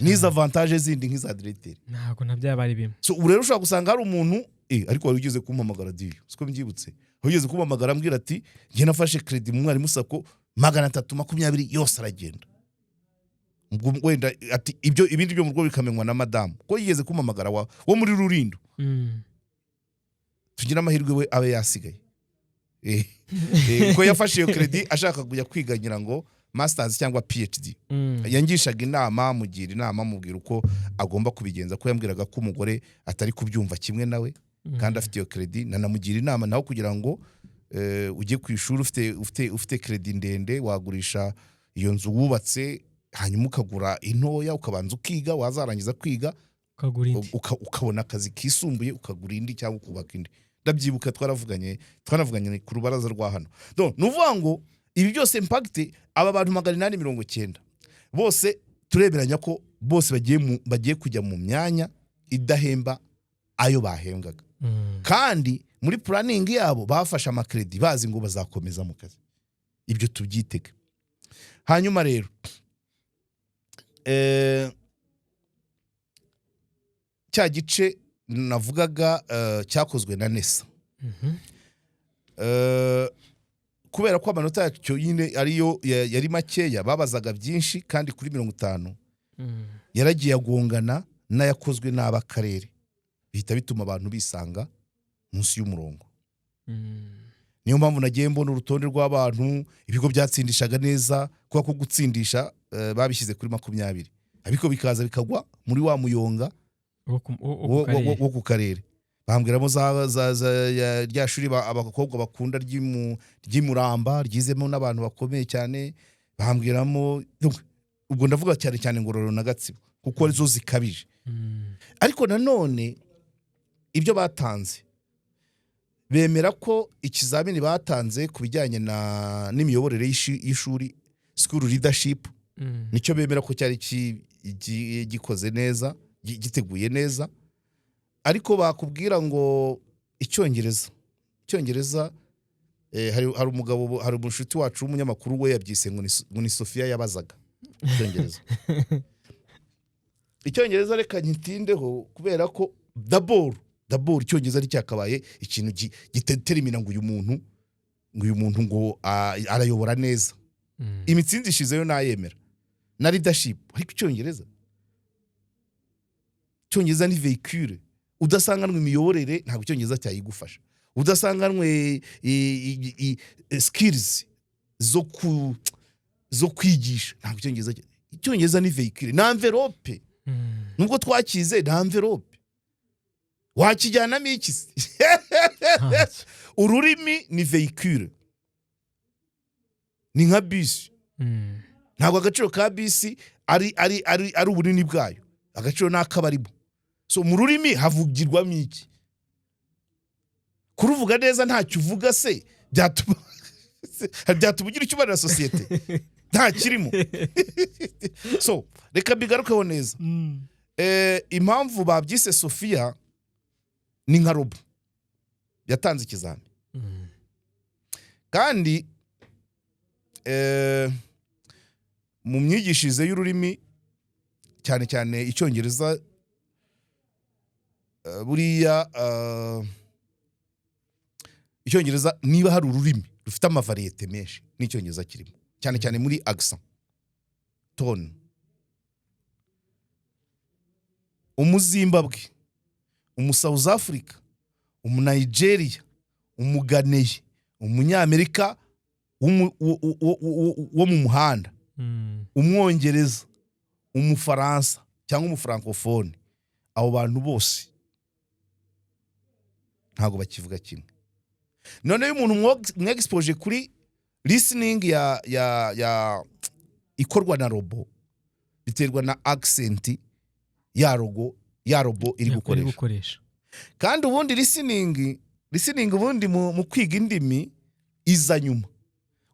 A: n'izo avantage zindi nk'iza diregiteri.
B: Ntabwo nabyo yaba ari bimwe.
A: So ubu rero ushobora gusanga hari umuntu, ariko wari ugeze kumpamagara diyo, siko mbyibutse, wari ugeze kumpamagara ambwira ati: "Njye nafashe crédit mu Mwarimu SACCO 320 yose aragenda." Ubwo wenda ati ibyo ibindi byo mu rugo bikamenywa na madamu, ko yigeze kumpamagara wo muri Rurindo. Tugira amahirwe we abe yasigaye, ko yafashe iyo crédit ashaka kujya kwiga ngira ngo masters cyangwa PhD. Yangishaga inama, mugira inama, mubwira uko agomba kubigenza, ko yambwiraga ko umugore atari kubyumva kimwe nawe kandi afite iyo crédit. Nanamugira inama nawe kugira ngo ujye ku ishuri ufite crédit ndende, wagurisha iyo nzu wubatse, hanyuma ukagura intoya, ukabanza ukiga, wazarangiza kwiga
B: Ukagura indi.
A: Ukabona akazi kisumbuye, ukagura indi cyangwa ukubaka indi. Ndabyibuka twaravuganye ku rubaraza rwa hano. Donc, ni ukuvuga ngo ibi byose impact, aba bantu 890 bose tureberanya ko bose bagiye kujya mu myanya idahemba ayo bahembwaga, kandi muri planning yabo bafashe amakredi bazi ngo bazakomeza mu kazi. Ibyo tubyitege. Hanyuma rero cya gice navugaga cyakozwe na NESA, kubera ko amanota yacyo nyine ariyo yari makeya, babazaga byinshi kandi kuri 50, yaragiye agongana n'ayakozwe n'ab'akarere, bihita bituma abantu bisanga munsi y'umurongo. Niyo mpamvu nagiye mbona urutonde rw'abantu, ibigo byatsindishaga neza, kubera ko gutsindisha babishyize kuri 20, ariko bikaza bikagwa muri wa muyonga
B: Wo ku karere.
A: Wo ku karere. Bambwiramo za rya shuri abakobwa bakunda ry'Imuramba, ryizemo n'abantu bakomeye cyane. Bambwiramo, ubwo ndavuga cyane cyane Ngororero na Gatsibo kuko arizo zikabije. Ariko nanone ibyo batanze, bemera ko ikizamini batanze ku bijyanye na n'imiyoborere y'ishuri, school leadership, nicyo bemera ko cyari gikoze neza, giteguye neza. Ariko bakubwira ngo icyongereza, hari umugabo, hari umushuti wacu w'umunyamakuru, we yabyise ngo ni Sofiya yabazaga icyongereza. Icyongereza reka nyitindeho, kubera ko d'abord icyongereza nticyakabaye ikintu gidetermina ngo uyu muntu ngo arayobora neza. Imitsindishirize nayemera na leadership, ariko icyongereza ni véhicule. Udasanganwe imiyoborere ntabwo icyongereza cyayigufasha. Udasanganwe skills zo kwigisha, ntabwo icyongereza ni véhicule, ni enveloppe. Nubwo twakize, ni enveloppe, wakijyanamo iki se?
B: Ntacyo.
A: Ururimi ni véhicule, ni nka bisi. Ntabwo agaciro ka bisi ari ubunini bwayo, agaciro ni ak'abarimo. So mu rurimi havugirwamo iki? Kuruvuga neza ntacyo uvuga se byatuma ugira icyo umarira sosiyete? Nta kirimo. So reka mbigarukeho neza. Impamvu babyise Sofiya, ni nka robot yatanze ikizami. Kandi mu myigishirize y'ururimi, cyane cyane Icyongereza, buriya Icyongereza, niba hari ururimi rufite ama variétés menshi, n'Icyongereza kirimo, cyane cyane muri accent, tone. Umuzimbabwe, umu South Africa, Umunigeria, Umuganeye, Umunyamerika wo mu muhanda, Umwongereza, Umufaransa cyangwa umu francophone, abo bantu bose ntabwo bakivuga kimwe. Noneho iyo umuntu mwexpoje kuri listening ya ikorwa na robot, biterwa na accent ya robot iri
B: iri
A: gukoresha.
B: Gukoresha.
A: Kandi ubundi listening ubundi mu kwiga indimi iza nyuma.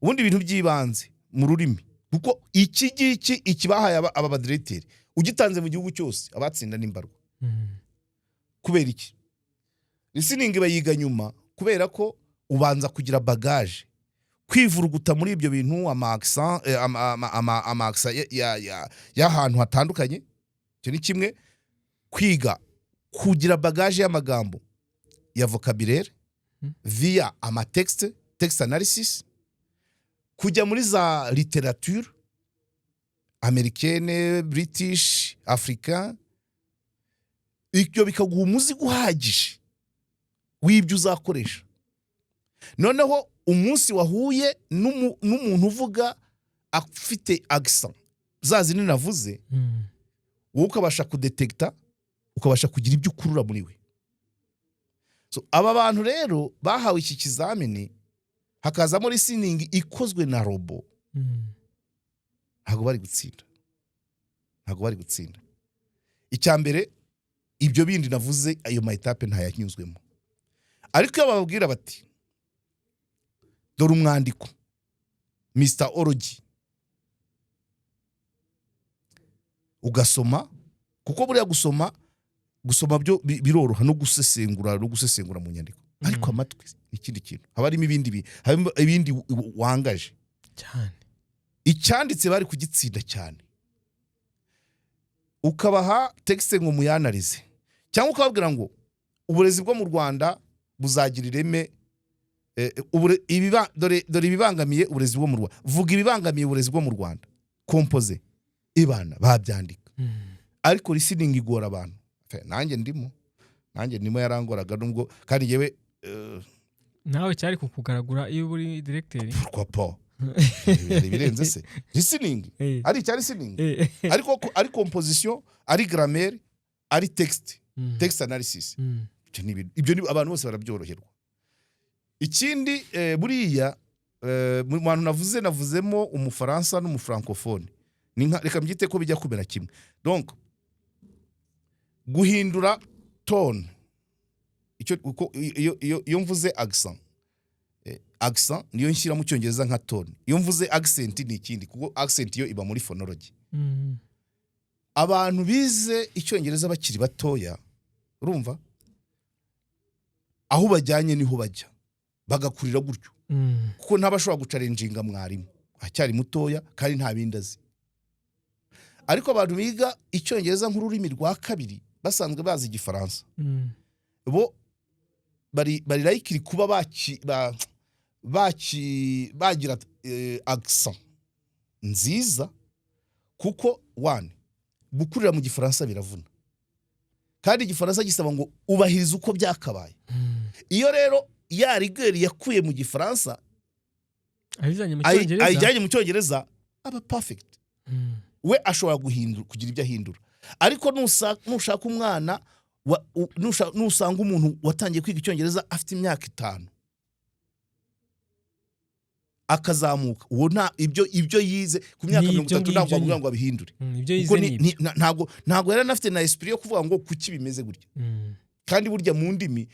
A: Ubundi ibintu by'ibanze mu rurimi, kuko iki ngiki, iki bahaye aba badiregiteri, ugitanze mu gihugu cyose abatsinda n'imbarwa. Kubera iki listening bayiga nyuma? Kubera ko ubanza kugira bagage, kwivuruguta muri ibyo bintu, ama accent, ama accent y'ahantu hatandukanye. Icyo ni kimwe. Kwiga kugira bagage y'amagambo ya vocabulaire via ama texte, text analysis, kujya muri za literature américaine, british, africain, ibyo bikaguha umuzigo uhagije w'ibyo uzakoresha. Noneho umunsi wahuye n'umuntu uvuga afite accent za zindi navuze, wowe ukabasha kudetekita, ukabasha kugira ibyo ukurura muri we. So, aba bantu rero bahawe iki kizamini, hakazamo listening ikozwe na robot, ntabwo bari gutsinda, ntabwo bari gutsinda. Icya mbere, ibyo bindi navuze, ayo ma étapes ntayanyuzwemo. Ariko iyo bababwira bati: "Dore umwandiko, Mr Orogi," ugasoma, kuko buriya gusoma byo biroroha, no gusesengura mu nyandiko, ariko amatwi ni ikindi kintu, haba harimo ibindi habamo ibindi wangaje.
B: Cyane.
A: Icyanditse bari kugitsinda cyane. Ukabaha texte ngo muyanarize, cyangwa ukababwira ngo uburezi bwo mu Rwanda buzagira ireme, dore ibibangamiye uburezi bwo mu Rwanda, vuga ibibangamiye uburezi bwo mu Rwanda, compose ibana babyandika. Ariko listening igora abantu. Fe, nanjye ndimo, yarangoraga, nubwo kandi yewe
B: Nawe cyari kukugaragura iyo uri directeur.
A: Pourquoi pas? Hari ibirenze se listening? Ari icya listening, ariko ari composition, ari grammaire, ari text, text analysis, ibyo ni ibyo ni abantu bose barabyoroherwa. Ikindi, buriya mu bantu navuze, navuzemo Umufaransa n'umu francophone, ni nka, reka mbyite ko bijya kumera kimwe. Donc guhindura tone, icyo uko iyo mvuze accent, accent niyo nshyira mu Cyongereza nka tone. Iyo mvuze accent ni ikindi, kuko accent yo iba muri phonology. Abantu bize Icyongereza bakiri batoya, urumva aho bajyanye niho bajya, bagakurira gutyo, kuko ntabashobora guchallenginga mwarimu, acyari mutoya kandi nta bindi azi. Ariko abantu biga Icyongereza nk'ururimi rwa kabiri, basanzwe bazi Igifaransa, bo bari likely kuba baki ba, baki bagira accent nziza, kuko one, gukurira mu Gifaransa biravuna, kandi Igifaransa gisaba ngo ubahirize uko byakabaye. Iyo rero ya rigueur yakuye mu Gifaransa
B: ayizanye mu Cyongereza,
A: ayijyanye mu Cyongereza, aba perfect. We ashobora guhindura, kugira ibyo ahindura. Ariko nushaka umwana nusanga umuntu watangiye kwiga Icyongereza afite imyaka 5. Akazamuka uwo nta ibyo yize ku myaka
B: Ni
A: 30
B: ibyo
A: ntabwo
B: ngibyo
A: wamubwira
B: nyine.
A: ngo abihindure.
B: Ibyo
A: Kuko
B: yize ni ibyo.
A: ntabwo yari anafite na esprit yo kuvuga ngo kuki bimeze gutya. Kandi burya mu ndimi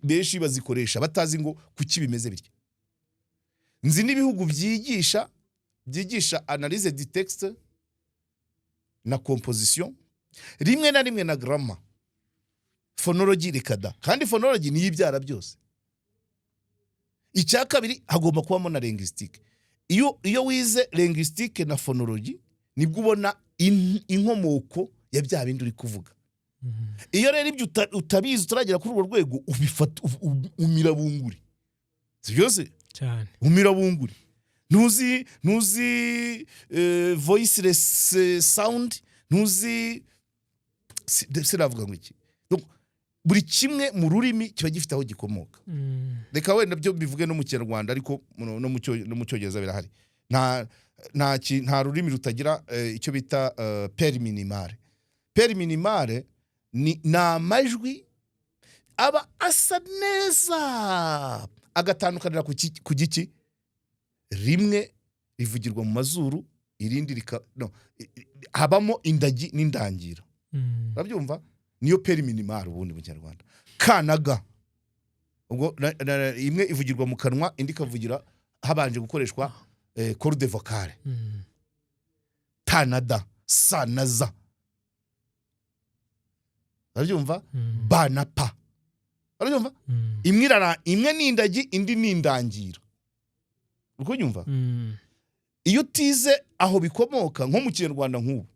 A: benshi bazikoresha batazi ngo kuki bimeze bityo. Nzi n'ibihugu byigisha analyse du texte na composition, rimwe na rimwe na grammar, phonology rikada, kandi phonology niyo ibyara byose. Icya kabiri, hagomba kubamo na linguistique. Iyo wize linguistique na phonology, nibwo ubona inkomoko ya bya bindi uri kuvuga. Iyo rero ibyo utabizi, utaragera kuri urwo rwego, ubifata umira bunguri, si byose?
B: Cyane.
A: Umira bunguri, ntuzi voiceless sound, ntuzi sinavuga ngo iki. Donc, buri kimwe mu rurimi kiba gifite aho gikomoka. Reka wenda byo bivuge no mu Kinyarwanda, ariko no mu Cyongereza birahari. Nta rurimi rutagira icyo bita paire minimale. Paire minimale ni amajwi aba asa neza, agatandukanira ku giki rimwe rivugirwa mu mazuru, irindi rika no, habamo indagi n'indangira. Urabyumva? Niyo paire minimale ubundi mu Kinyarwanda, ka na ga. Ubwo imwe ivugirwa mu kanwa, indi ikavugira habanje gukoreshwa corde vocale. Ta na da, sa na za, urabyumva? Ba na pa, urabyumva? Imwe ni indagi, indi ni indangira, uri kubyumva? Iyo utize aho bikomoka, nko mu Kinyarwanda nk'ubu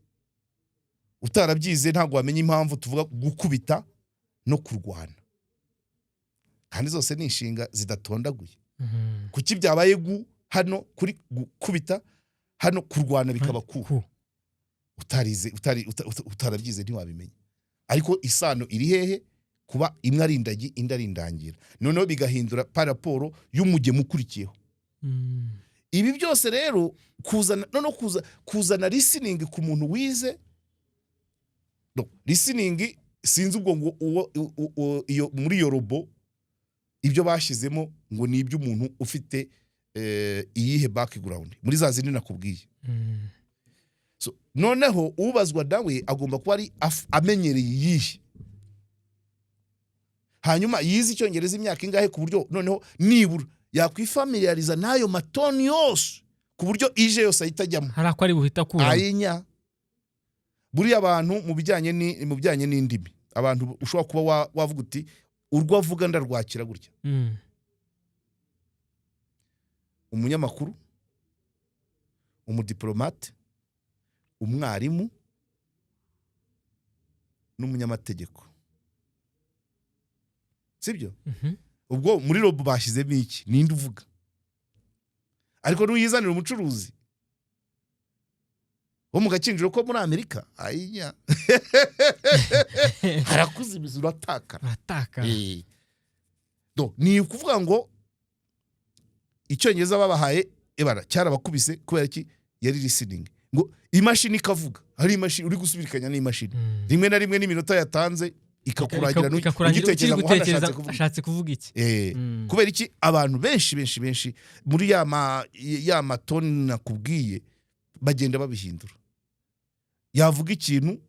A: utarabyize, ntabwo wamenya impamvu tuvuga gukubita no kurwana, kandi zose ni inshinga zidatondaguye. Kuki byabaye gu hano kuri gukubita, hano kurwana bikaba ku?
B: Ku.
A: Utarize, utarabyize ntiwabimenya. Ariko isano iri hehe? Kuba imwe ari indagi, indi ari indangira, noneho bigahindura par rapport y'umugemo ukurikiyeho. Ibi byose rero kuzana, noneho kuzana listening ku muntu wize, no, listening sinzi ubwo ngo uwo iyo muri iyo robot ibyo bashyizemo ngo ni iby'umuntu ufite iyihe background muri za zindi nakubwiye. So, noneho ubazwa nawe agomba kuba ari amenyereye iyihe, hanyuma yize Icyongereza imyaka ingahe, ku buryo noneho nibura yakwifamiliariza n'ayo matoni yose, ku buryo ije yose ahita ajyamo.
B: Hari ako ari buhita akuramo.
A: Ayinya, buriya abantu mu bijyanye n'indimi, abantu ushobora kuba wavuga uti urwo avuga ndarwakira gutya: umunyamakuru, umudiplomate, umwarimu n'umunyamategeko, sibyo?
B: Mhm.
A: Ubwo muri robot bashyizemo iki? Ninde uvuga? Ariko nuyizanira umucuruzi wo mu Gakinjiro ko muri Amerika, ayinya, harakuzimiza, uratakara.
B: Uratakara.
A: Do, ni ukuvuga ngo Icyongereza babahaye ebara cyarabakubise. Kubera ki? Yari listening, ngo imashini ikavuga, hari imashini uri gusubirikanya n'imashini, rimwe na rimwe n'iminota yatanze ikakurangira
B: Ikakurangira ukiri
A: ugitekereza ngo hano
B: gutekereza
A: ashatse kuvuga
B: ashatse kuvuga iki.
A: Kubera iki? Abantu benshi benshi benshi muri ya matoni nakubwiye bagenda babihindura. Yavuga ikintu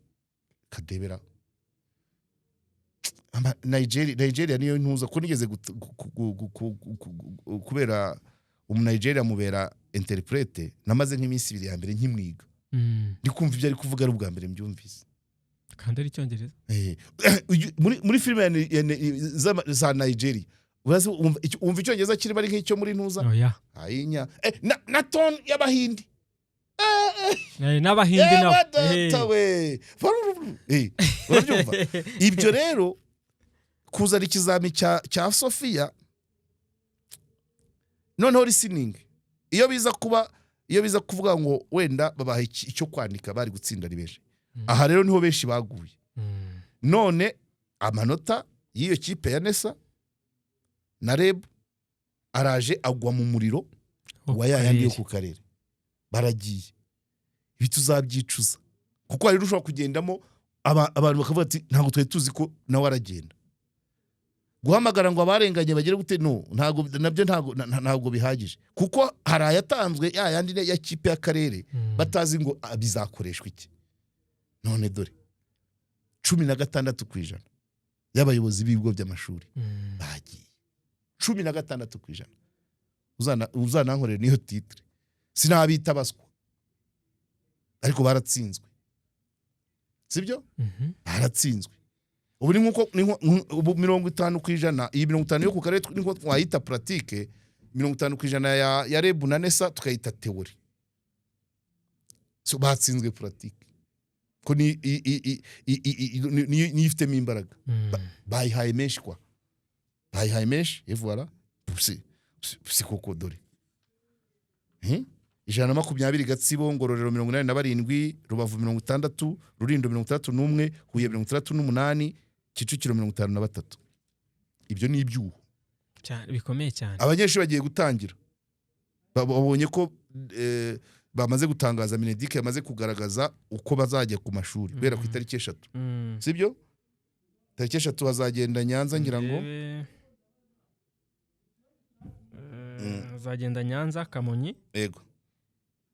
A: kadebera. Nigeria niyo ntuza ko nigeze kubera Umunigeria mubera interprète, namaze nk'iminsi 2 ya mbere nkimwiga, ndi kumva ibyo ari kuvuga ari ubwa mbere mbyumvise.
B: Kandi ari Icyongereza.
A: Muri filime za Nigeria, urazi wumva Icyongereza kirimo ari nk'icyo muri ntuza?
B: Oya.
A: Ayinya, na tone y'Abahindi.
B: N'Abahindi nabo.
A: Data we. Urabyumva? Ibyo rero kuzana ikizami cya Sofiya, noneho listening, iyo biza kuvuga ngo wenda babaha icyo kwandika, bari gutsinda ari benshi. Aha rero niho benshi baguye. None amanota y'iyo kipe ya NESA na REB araje agwa mu muriro
B: Wo
A: wa
B: ku
A: ya yandi yo
B: karere.
A: ku karere. Baragiye, ibi tuzabyicuza, kuko hari ushobora kugendamo abantu bakavuga ati ntabwo twari tuzi ko nawe aragenda. Guhamagara ngo abarenganye bagere gute, no, ntabwo nabyo, ntabwo bihagije, kuko hari ayatanzwe ya yandi ya kipe y'akarere batazi ngo bizakoreshwa iki. None dore 16% y'abayobozi b'ibigo by'amashuri bagiye, 16%. Uzanankorera niyo titre, sinabita abaswa ariko baratsinzwe, sibyo? Baratsinzwe. Ubu ni nkuko ubu 50%, iyi 50 yo ku karere niko twayita pratique, 50% ya REB na NESA tukayita théorie. So batsinzwe pratique ko ni niyo ifitemo imbaraga. Bayihaye menshi kwa, bayihaye menshi, et voilà. Si koko, dore 120 Gatsibo, Ngororero 87, Rubavu 60, Rulindo 61, Huye 68, Kicukiro 53. Ibyo ni ibyuho.
B: Cyane, bikomeye cyane.
A: Abanyeshuri bagiye gutangira, babonye ko bamaze gutangaza, MINEDUC yamaze kugaragaza uko bazajya ku mashuri guhera ku itariki 3. Sibyo? Tariki 3 bazagenda Nyanza, ngira ngo.
B: Ndebe. Azagenda Nyanza, Kamonyi,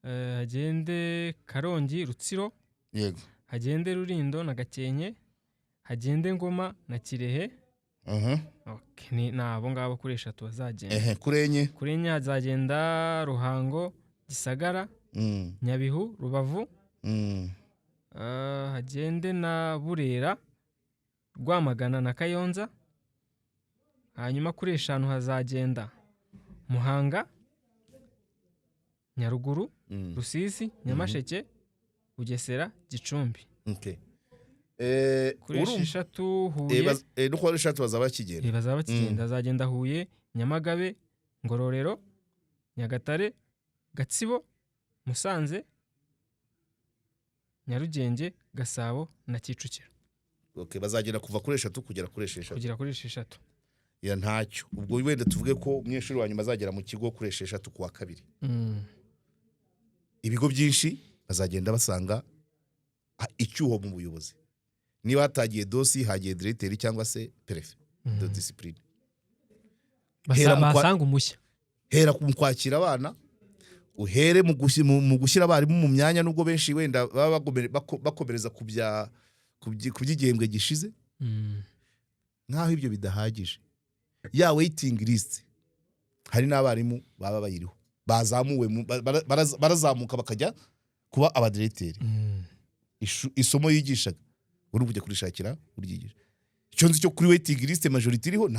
B: hagende Karongi, Rutsiro, hagende Rulindo na Gakenke, hagende Ngoma na Kirehe. Okay, ni abo ngabo kuri 3 bazagenda.
A: Ehe, kuri 4?
B: Kuri 4 hazagenda Ruhango, Gisagara, Nyabihu, Rubavu, hagende na Burera, Rwamagana na Kayonza. Hanyuma kuri 5 hazagenda Muhanga, Nyaruguru, Rusizi, Nyamasheke, Bugesera, Gicumbi.
A: Okay.
B: Kuri
A: urumva
B: 6 Huye.
A: No kuri 6 bazaba bakigenda.
B: Bazaba bakigenda. Hazagenda Huye, Nyamagabe, Ngororero, Nyagatare, Gatsibo, Musanze, Nyarugenge, Gasabo na Kicukiro.
A: Okay, bazagenda kuva kuri 3 kugera kuri 6.
B: Kugera kuri 6.
A: Ya, ntacyo. Ubwo wenda tuvuge ko umunyeshuri wa nyuma azagera mu kigo kuri 6 kuwa kabiri. Ibigo byinshi bazagenda basanga icyuho mu buyobozi. Niba hatagiye DOS, hagiye diregiteri cyangwa se préfet de discipline.
B: Basanga umushya.
A: Hera mu kwakira abana, uhere mu gushyira abarimu mu myanya, nubwo benshi wenda baba bakomereza ku by'igihembwe gishize. Nk'aho ibyo bidahagije, ya waiting list hari n'abarimu baba bayiriho bazamuwe barazamuka bakajya kuba abadiregiteri. Isomo yigishaga uri kujya kurishakira uryigisha. Icyo nzi cyo, kuri waiting list majority iriho ni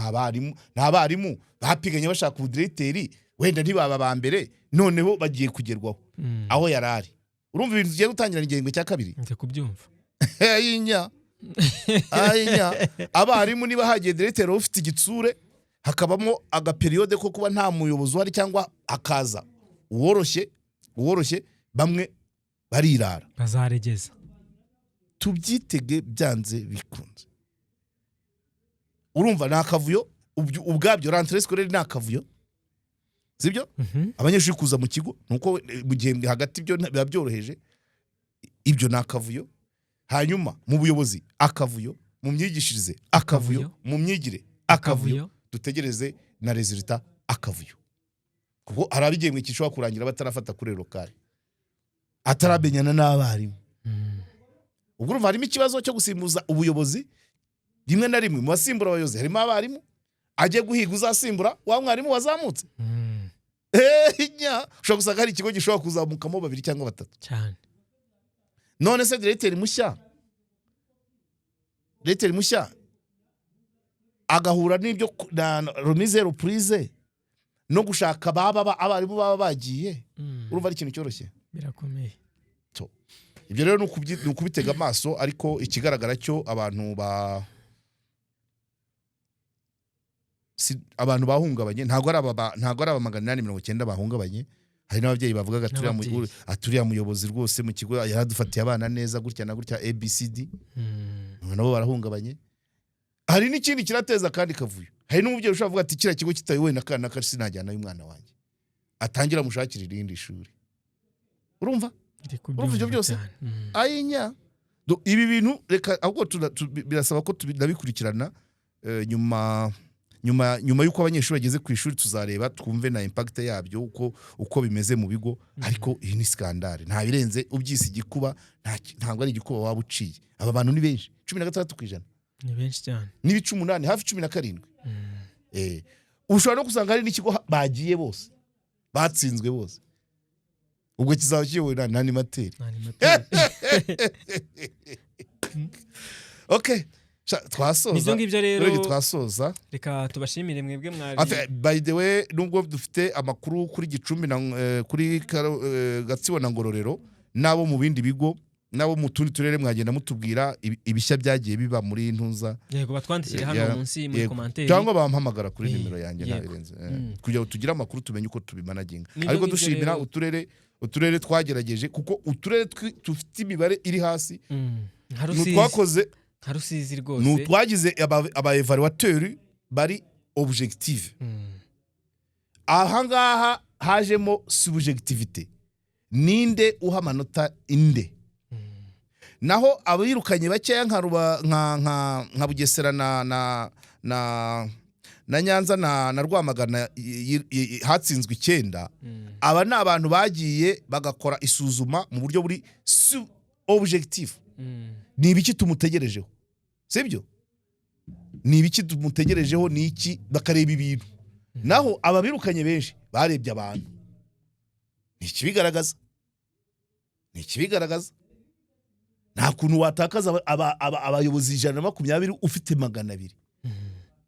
A: abarimu bapiganye bashaka ubudiregiteri, wenda ntibaba ba mbere, noneho bagiye kugerwaho aho yari ari. Urumva ibintu tugiye gutangira igihembwe cya kabiri?
B: Ndi kubyumva.
A: Ayinya, ayinya! Abarimu, niba hagiye diregiteri ufite igitsure, hakabamo agapériode ko kuba nta muyobozi uhari cyangwa hakaza uworoshye, bamwe barirara.
B: Bazaregeza.
A: Tubyitege byanze bikunze. Urumva ni akavuyo ubwabyo. Rentrée scolaire ni akavuyo, sibyo?
B: Mhm.
A: Abanyeshuri kuza mu kigo nuko mu gihembwe hagati ibyo biba byoroheje. Ibyo ni akavuyo. Hanyuma mu buyobozi akavuyo, mu myigishirize akavuyo,
B: Akavuyo.
A: mu myigire akavuyo. Dutegereze na résultat akavuyo, kuko hari ab'igihembwe gishobora kurangira batarafata kuri local, ataramenyana n'abarimu. Ubwo urumva harimo ikibazo cyo gusimbuza ubuyobozi. Rimwe na rimwe mu basimbura abayobozi harimo abarimu. Ajye guhiga uzasimbura wa mwarimu wazamutse. Nya, ushobora gusanga hari ikigo gishobora kuzamukamo babiri cyangwa batatu.
B: Cyane.
A: None se diregiteri mushya agahura n'ibyo na remise reprise no gushaka baba abarimu baba bagiye, urumva ari ikintu cyoroshye?
B: Birakomeye.
A: Ibyo rero ni ukubitega amaso, ariko ikigaragara cyo abantu bahungabanye ntabwo ari aba 890 bahungabanye. Hari n'ababyeyi bavugaga
B: N'ababyeyi.
A: Ati uriya muyobozi rwose mu kigo yaradufatiye abana neza gutya na gutya, ABCD. Nabo barahungabanye. Hari n'ikindi kirateza akandi kavuyo. Hari n'umubyeyi ushobora kuvuga ati kiriya kigo kitayobowe na kana naka, sinajyanayo umwana wanjye, atangira amushakira irindi shuri. Urumva?
B: Ndi
A: Urumva ibyo
B: kubyumva
A: byose?
B: cyane.
A: Ayinya! Ibi bintu reka ahubwo birasaba ko tunabikurikirana nyuma. Nyuma y'uko abanyeshuri bageze ku ishuri, tuzareba twumve na impact yabyo, uko bimeze mu bigo. Ariko iyi ni scandale, nta birenze. Ubyise igikuba, ntabwo ari igikuba waba uciye. Aba bantu ni benshi, 16%.
B: Ni benshi cyane.
A: N'ibice 8, hafi 17. Ushobora no gusanga hari n'ikigo bagiye bose, batsinzwe bose. Ubwo kizaba kiyobowe na animateur.
B: Ni animateur.
A: Okay. Twasoza.
B: Nibyo ngibyo rero.
A: Urebye twasoza.
B: Reka tubashimire mwebwe mwari
A: By the way, nubwo dufite amakuru kuri Gicumbi na kuri Gatsibo na Ngororero, n'abo mu bindi bigo, n'abo mu tundi turere, mwagenda mutubwira ibishya byagiye biba muri Ntuza.
B: Yego, batwandikire hano munsi muri commentaire.
A: Cyangwa bampamagara kuri nimero yanjye, ntabirenze, kugira ngo tugire amakuru, tumenye uko tubimanaginga.
B: Nibyo
A: Ariko
B: ngibyo
A: dushimira
B: rero.
A: uturere twagerageje, kuko uturere dufite imibare iri hasi
B: Nka
A: ni
B: Rusizi.
A: utwakoze
B: Nka Rusizi
A: ni
B: rwose.
A: utwagize aba évaluateur bari objective. Ahangaha hajemo subjectivité, ninde uha amanota inde? Naho abirukanye bakeya nka Ruba, nka Bugesera na Nyanza na Rwamagana, hatsinzwe 9. Aba ni abantu bagiye bagakora isuzuma mu buryo buri objective. Ni ibiki tumutegerejeho, sibyo? Ni ibiki tumutegerejeho, ni iki? Bakareba ibintu. Naho ababirukanye benshi barebye abantu. Ni ikibigaragaza, ni ikibigaragaza. Nta kuntu watakaza abayobozi 120 ufite 200.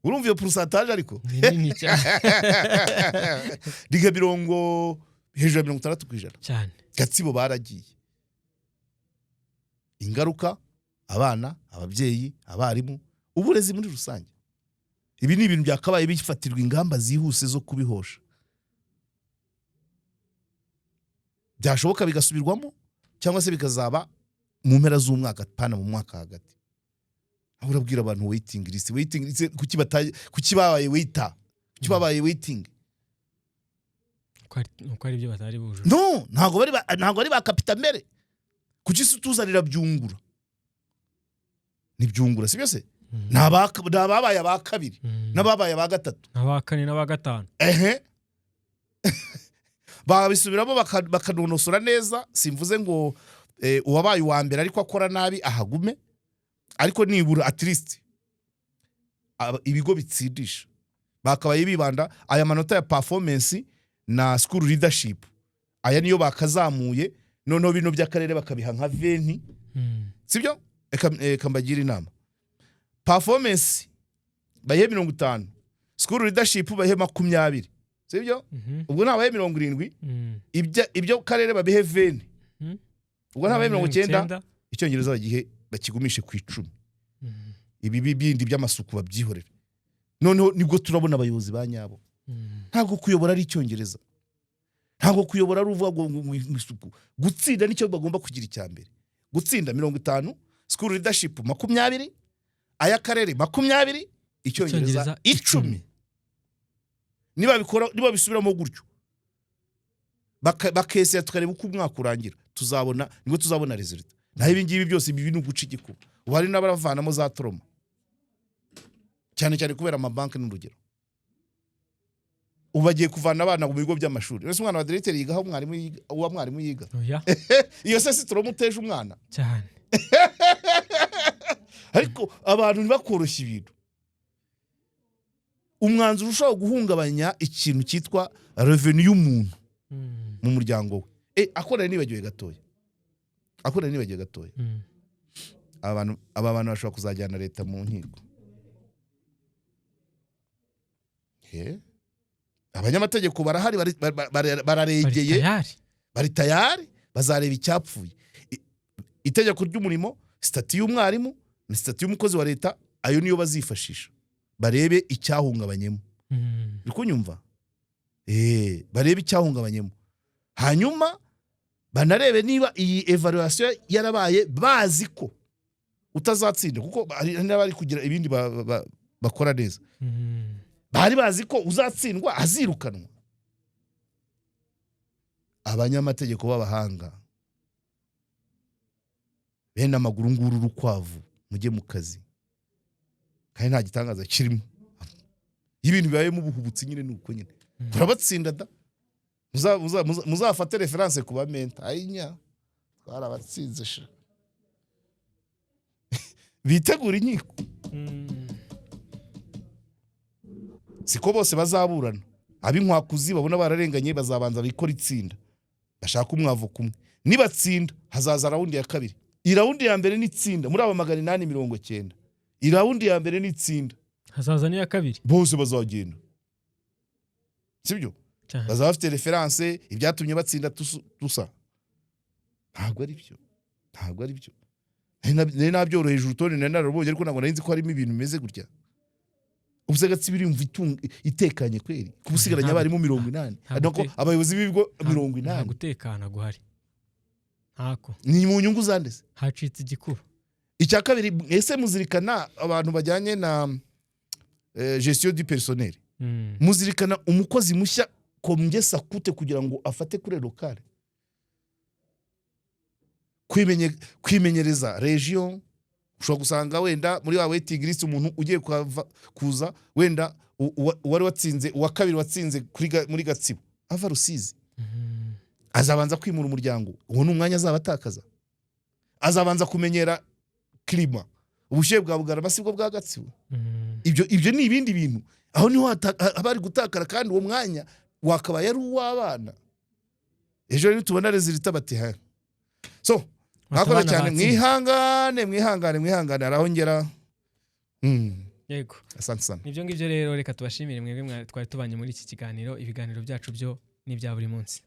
A: Urumva iyo pourcentage ariko?
B: Ni nini cyane.
A: Ni nka mirongo, hejuru ya 60%.
B: Cyane.
A: Gatsibo baragiye. Ingaruka: abana, ababyeyi, abarimu, uburezi muri rusange. Ibi ni ibintu byakabaye bifatirwa ingamba zihuse zo kubihosha, byashoboka bigasubirwamo, cyangwa se bikazaba mu mpera z'umwaka, pana mu mwaka hagati, aho urabwira abantu waiting list, waiting list. Kuki babaye waiter? Kuki babaye waiting?
B: Uko ari byo batari bujuje.
A: No, ntabwo bari ba kapita mbere. Kuki se utuzanira Byungura? Ni Byungura, sibyo se? Ni ababaye aba kabiri n'ababaye aba gatatu.
B: N'aba kane n'aba gatanu.
A: Ehe, babisubiramo, bakanonosora neza. Simvuze ngo uwabaye uwa mbere ariko akora nabi ahagume, ariko nibura at least ibigo bitsindisha bakabaye bibanda aya manota ya performance na school leadership. Aya niyo bakazamuye, noneho bino by'akarere bakabiha nka 20. Sibyo? Reka mbagire inama: performance bayihe 50, school leadership bayihe 20, sibyo?
B: Mhm.
A: Ubwo nabaye 70. Ibyo karere babihe 20. Ubwo ntabaye 90. Icyongereza bagihe bakigumishe ku 10. Ibi bindi by'amasuku babyihorere. Noneho nibwo turabona abayobozi ba nyabo. Ntabwo kuyobora ari icyongereza, ntabwo kuyobora ari uvuga ngo isuku. Gutsinda nicyo bagomba kugira icya mbere. Gutsinda 50, school leadership 20, ay'akarere 20, icyongereza
B: Icyongereza
A: 10. Niba bisubiramo gutyo, bakesera, tukareba uko umwaka urangira, tuzabona, nibwo tuzabona résultat. Naho ibi ngibi byose, ibi ni uguca igikuba. Ubu hari n'abaravanamo za trauma, cyane cyane kubera amabanki. N'urugero, ubu bagiye kuvana abana mu bigo by'amashuri. Ese umwana wa diregiteri yiga aho mwarimu yiga, uwa mwarimu yiga?
B: Oya.
A: Iyo se si trauma uteje umwana?
B: Cyane.
A: Ariko abantu ntibakoroshya ibintu. Umwanzuro ushobora guhungabanya ikintu cyitwa revenu y'umuntu mu muryango we. Ako nari nibagiwe gatoya. Aba bantu bashobora kuzajyana leta mu nkiko. Abanyamategeko barahari,
B: Bari
A: bararegeye.
B: Tayari.
A: Bari tayari, bazareba icyapfuye. Itegeko ry'umurimo, statut y'umwarimu na statut y'umukozi wa leta, ayo niyo bazifashisha barebe icyahungabanyemo. Uri kunyumva? Barebe icyahungabanyemo, hanyuma banarebe niba iyi evaluation yarabaye bazi ko utazatsinda, kuko hari n'abari kugira ibindi bakora neza. Bari bazi ko uzatsindwa azirukanwa. Abanyamategeko b'abahanga, bene amaguru nguru urukwavu, mujye mu kazi, kandi nta gitangaza kirimo. Iyo ibintu bibayemo ubuhubutsi nyine, ni uko nyine turabatsinda da. Muzafate référence ku ba mentor. Ayinya, twarabatsinze sha. Bitegura inkiko. Siko bose bazaburana. Ab'inkwakuzi babona bararenganye bazabanza bikora itsinda, bashaka umwavoka umwe. Nibatsinda, hazaza round ya kabiri. I round ya mbere n'itsinda muri aba 890, i round ya mbere n'itsinda,
B: hazaza n'iya kabiri.
A: Bose bazagenda, sibyo?
B: Cyane.
A: Bazaba bafite référence, ibyatumye batsinda tusa. Ntabwo ari byo, ntabwo ari byo. Nari nabyoroheje urutonde, nari nararubonye, ariko ntabwo nari nzi ko harimo ibintu bimeze gutya. Ubu se Gatsibo irumva itekanye kweri, kuba usigaranye abarimu 80,
B: ntabwo
A: nuko abayobozi b'ibigo mirongo
B: nta
A: inani
B: gutekana guhari, ntako.
A: Ni mu nyungu zande se?
B: Hacitse igikuba.
A: Icya kabiri, ese muzirikana abantu bajyanye na gestion du personnel? Muzirikana umukozi mushya combien ça coûte kugira ngo afate kuri locale, kwimenyereza region? Ushobora gusanga wenda muri wa waiting list, umuntu ugiye kuza wenda uwari watsinze, uwa kabiri watsinze muri Gatsibo ava Rusizi, azabanza kwimura umuryango. Uwo ni umwanya azaba atakaza. Azabanza kumenyera climat, ubushyuhe bwa Bugarama sibwo bwa Gatsibo. Ibyo ni ibindi bintu. Aho niho haba hari gutakara, kandi uwo mwanya wakabaye ari uw'abana. Ejo rero tubona résultat bati ha, so mwakoze
B: abana
A: cyane.
B: batsinze.
A: Mwihangane, mwihangane, mwihangane, hari aho ngera.
B: Yego.
A: Asante sana.
B: Nibyo ngibyo rero. Reka tubashimire mwebwe twari tubanye muri iki kiganiro. Ibiganiro byacu byo ni ibya buri munsi.